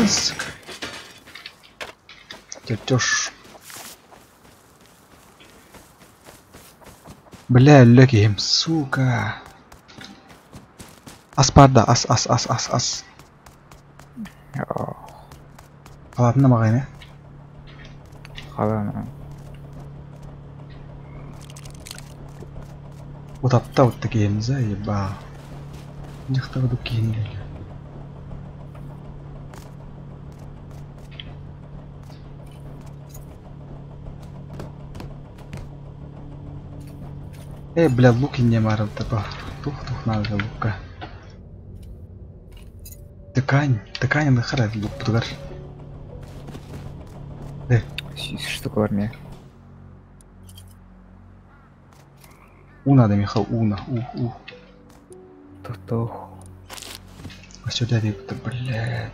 Сука. Чертеж. Бля, легким, сука. Аспарда, ас, ас, ас, ас, ас. Ладно, магайна. Ладно. Вот апта вот такие, заеба. Нихта вот такие. Бля, луки не марал, типа. Тух-тух надо лука. Ткань, ткань на харат лук путгар. Что такое армия? У надо, Михаил, уна, у. Тух-тух. А сюда ты, блядь.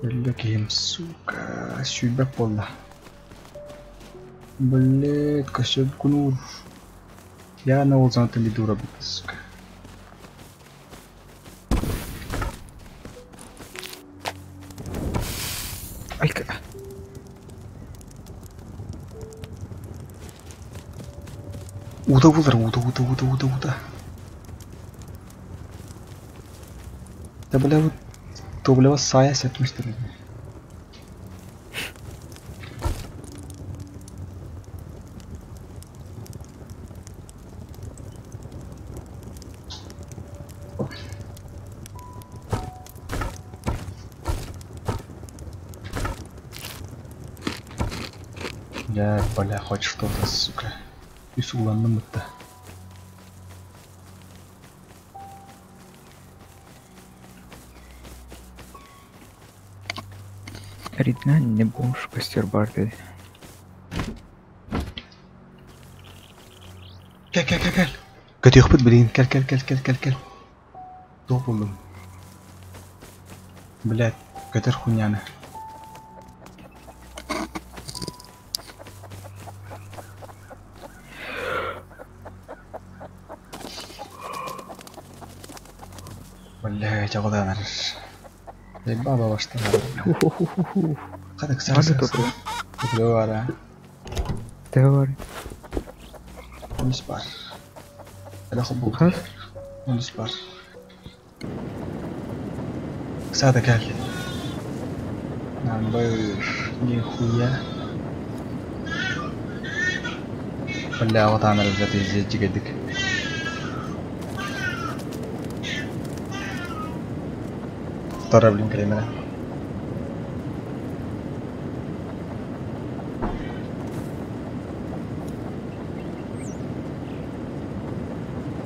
Блядь, сука, сюда пола. Блядь, косёк кунур. Я на улзан ты дура, сука. Айка. Уда булар, уда, уда, уда, уда, уда. Да бля, вот, то бля, сая сепмиштер. Я, бля, хоть что-то, сука. И суланным это. Ридна не бомж костер барды. Кел, кел, кел, кел. Көтүөхпүт билин. Кел, кел, кел, кел, кел, кел. Туох буллум. Блядь, көтөр хуйняны. Блядь, оҕоданар. Баба баштар. Ху-ху-ху-ху. Кадык Барды сар. топу. Тугара. Теор. Онус бар. Әле хоббу. Хас? Онус бар. Сада кел. Намбыр. Нихуя. Бля, вот она блядь, здесь дигедик. Тохтор блин кэлимэрэ.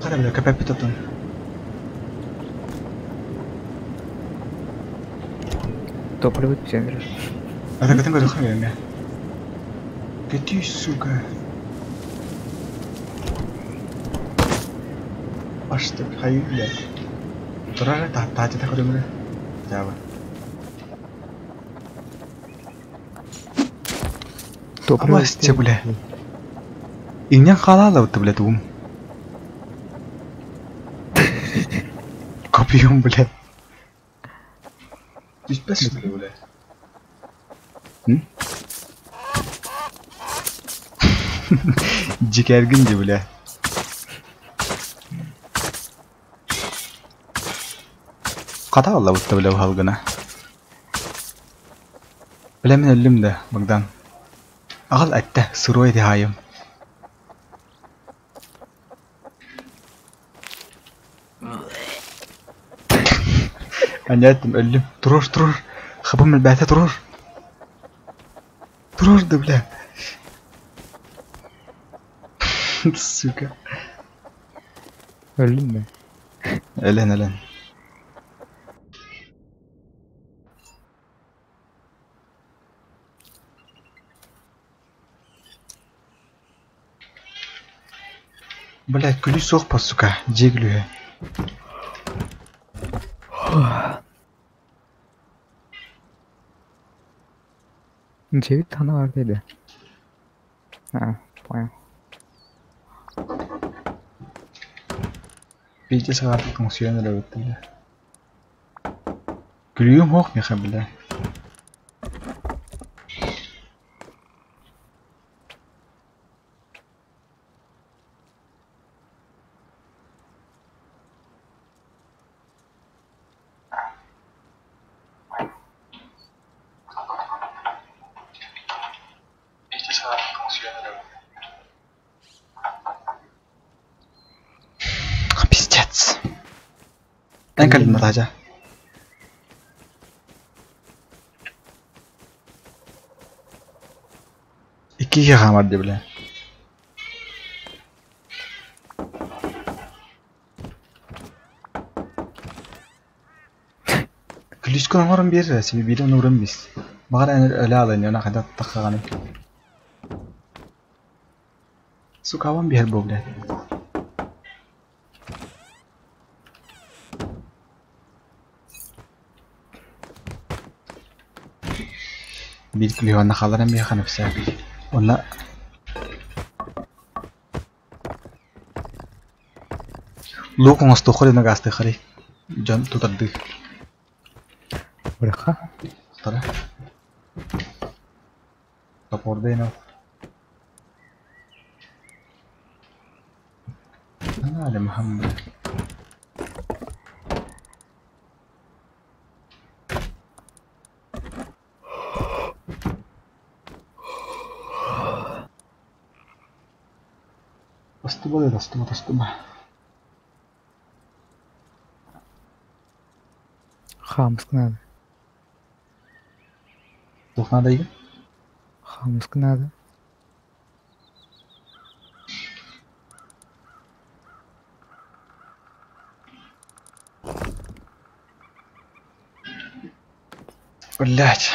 Хара бля көпөппүт отун. Топливо центр. Это көтөн көрөххө эмэ. Көтүй, сука. Аштык, хайы блядь. Турар таачата көрүмүрэ. Жаба. Топливо Абасча, бля. Иҥнэн хаалаалабыт бля тугум. Копьем, бля. Түспэс что ли, бля? М? Дьикээргин дии, бля. Хата аллабытта, бля, баһылгына. Бля, мин өллүм да, Богдан. Аҕал эттэ, сырой эти хаайым. Анньа эттим, өллүм. Туруор, туруор. Хабым элбээтэ, туруор. Туруор да, бля. Сука. Өллүм да. Өлөн, өлөн. Блядь, күлүү суох по, сука. Дьиэ күлүүһэ. Дьиэбит хана бар диэди. А, понял. Биирдэ саҕаатык тоҥсуйан эрэ бля. Күлүүм суох миэхэ, бля. Пиздец. Эн кэллин Наташа. Икки киһи хаамар дии, бля. Күлүүскүн оҥорон биэр, сиби биир онуурун бис. Баҕар эн өлө аалын, она хайдах таххаҕаный. Сука, аван биэр бу, блядь. Биир күлүүһү онно хаалларан биэхэ нэпсээ. Онно лук оҥостуохха диэн гаастыаххарый. Дьон тутардыы. Быраха. Тара. Топордайын ал. Анаали Мухаммад. Тостуба да тостуба тостуба. Хаамыска надо. Туох надо игин? Хаамыска надо. Блять.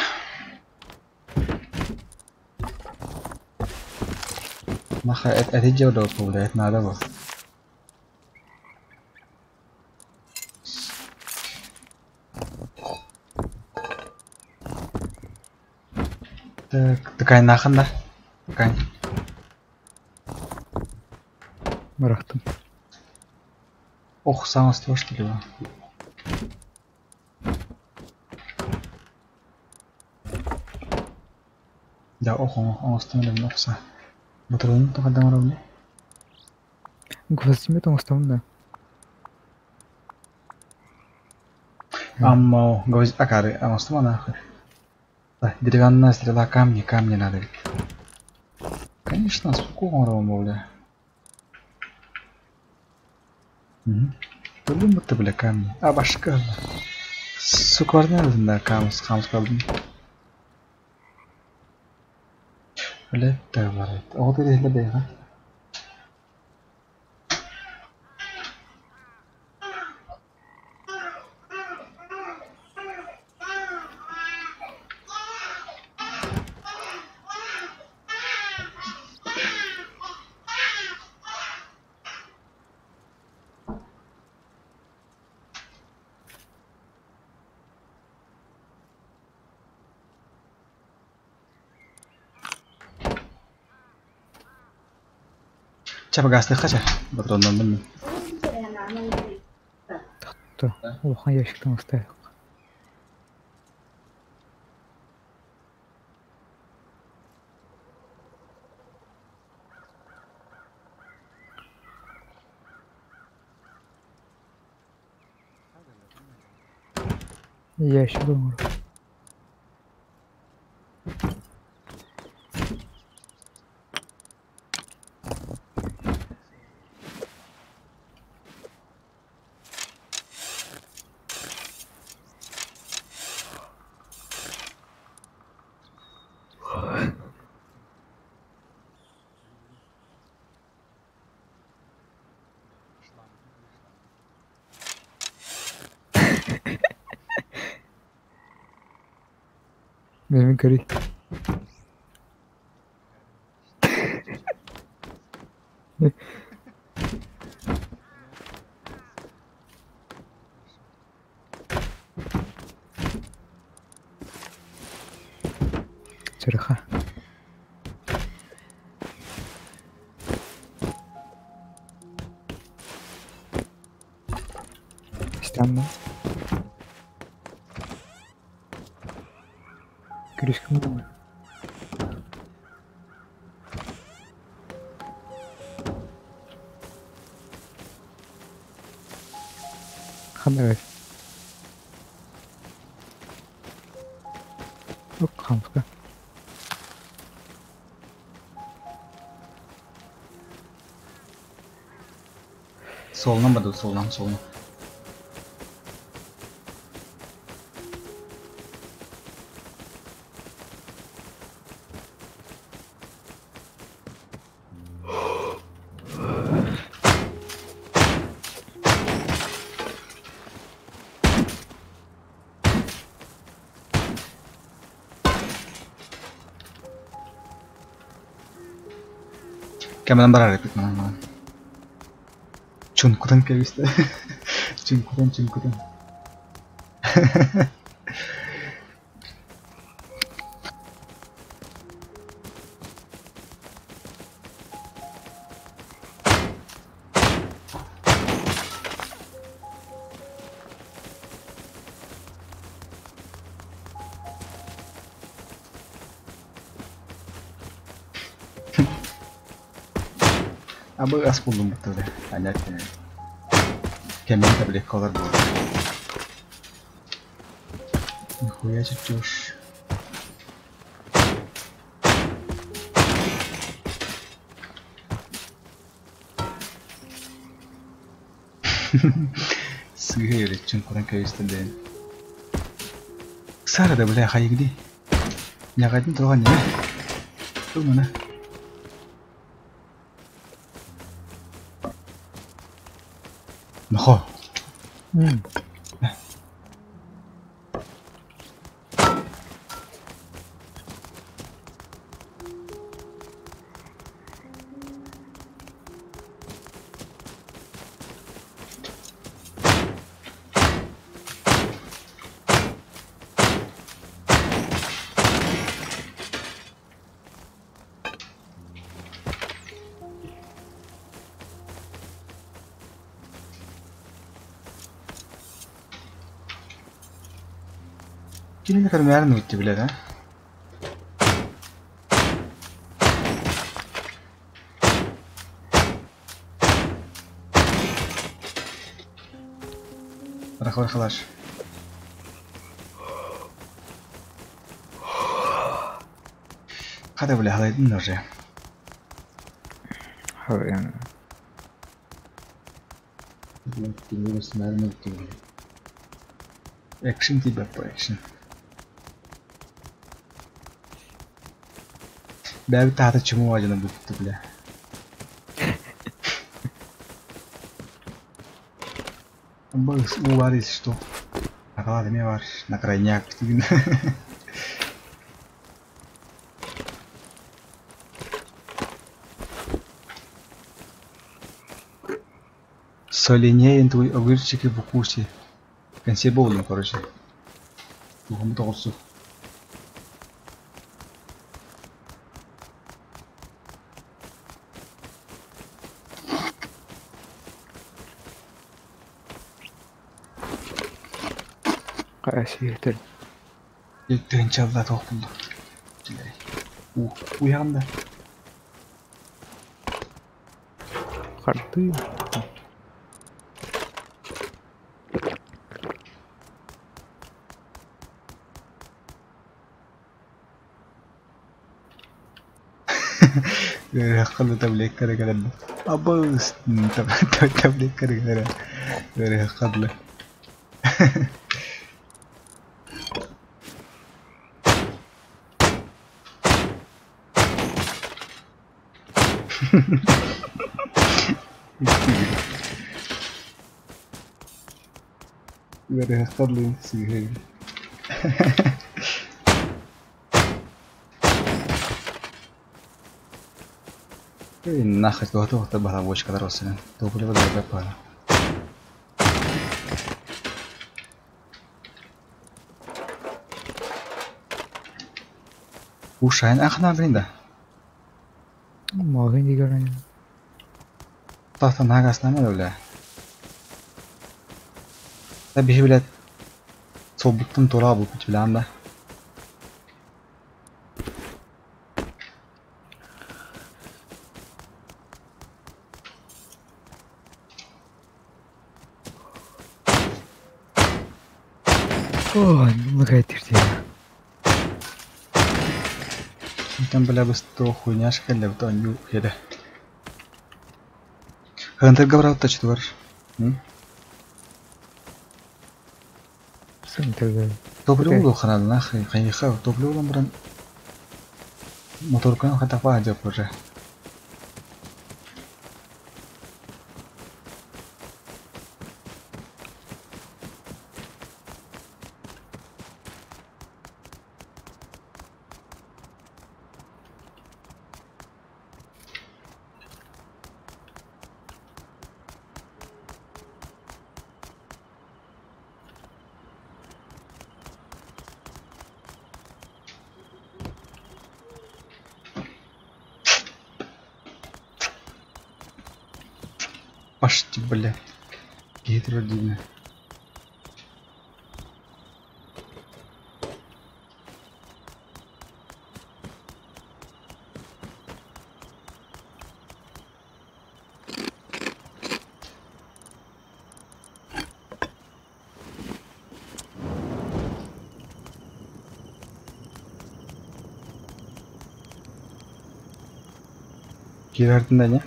Маха эти дьиэ блядь, надо было. Так, такая нахын да? Такая. Бырахтым. Ох, саҥа что ли? Да, ох, оҥостон элем охса. Ботурун тоҕо оҥоробун Гвоздемет оҥостом да. Аммо, гвоздь, акары, оҥостума нахуй. Да, деревянная стрела, камни, камни надо. Конечно, сколько оҥоробун бля. Угу. Көрдүм будто бля камни. А, башка. Сука var nerede да камус камус kaldım. Öyle de var. O da değil de ha. Чапа гастыхха ча. Патроннан мин. То. Улахан ящиктан устаах. Ящик оҥор. Мин көрүй. Чырха. Странно. Көрүскүм буолар. Ханна Ок, хамска. Солунан баду, солунан, солунан. Кэмэн барар эпит манан манан. Чункутан кэбисте. Чункутан, чункутан. Абы ас булдум бутты. Понятно. Кэмэн таблеткалар булду. Нихуя чертеж. Сыгыйры чункуран кэбисте дэн. Сара да бля хайыгди. Нягадын туган неме. Тумана. Нохо. Кинини көрмөөрүн үтті билер, а? Рахвар халаш. Хада бля халайдын уже. Хавен. Экшн тиийбэт бу экшн. Бэйэбит таһата чумуу дьоно бүттү бля. Быс уу баар если что. Акалаат эмиэ баар на крайняк тигин. Соленее твой огурчики в укусе. Консерва буоллум короче. Туһаммыт оҕурсу. Хайа сиэтэр. Тыһынчалла туох булла. Уу, уйаҕын да. Хардыы. Ыарыһахха таблетка эрэ кэлэр Абыс таблетка эрэ кэлэр ыарыһахха дылы. Ыарыһахха дылы сыыһа Нахер туох баһа бочкалар осынан. Топливо да пара. Ушайн ахнабрин да. Маҕын дигэрэн. Тахта нагаснама да бля. Да биһи билет солбуттан тура булбут билан да. Ой, ну кэллэ. Там бля бысто хуйняшка кэллэ бу онньу хеде. Хантер габрал тачтылар. Сынтырга. Топливо ханана хайха топливо баран моторканы хатапа деп уже. Пашти, бля. Гидродина. Кирардын да не?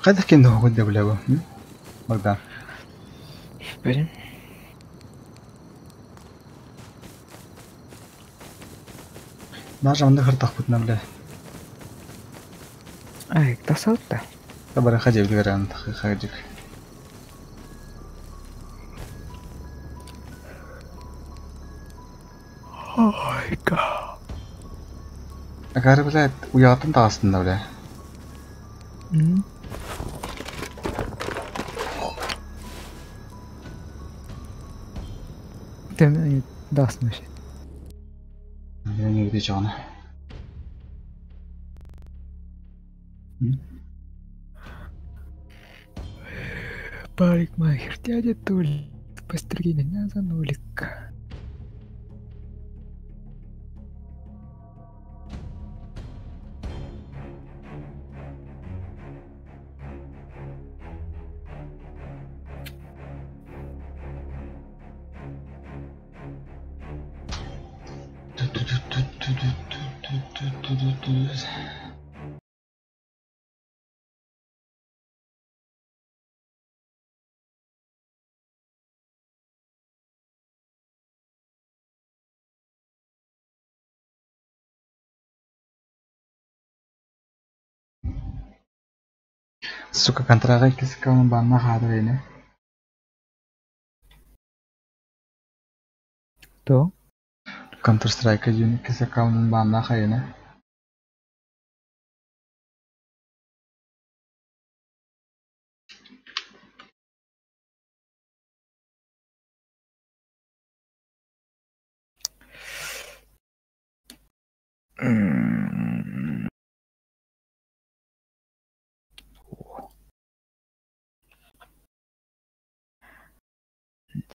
Хайдах кэннэ хоҕуйда билэбэ Богдан. Бэрин. Даже онно хыртахпытына бля. Ай, тасалта. Табара хадьабыгар хадьык. Ой, ка. Агары бля уяттан тағастында бля. Тем дасмыш. Я не видел она. Парикмахер дядя Толик, постриги меня за нолик. Сука, контрага иккис аккаунун баанна хаалар ини. То? Counter Strike диэн иккис аккаунун баанна хайына.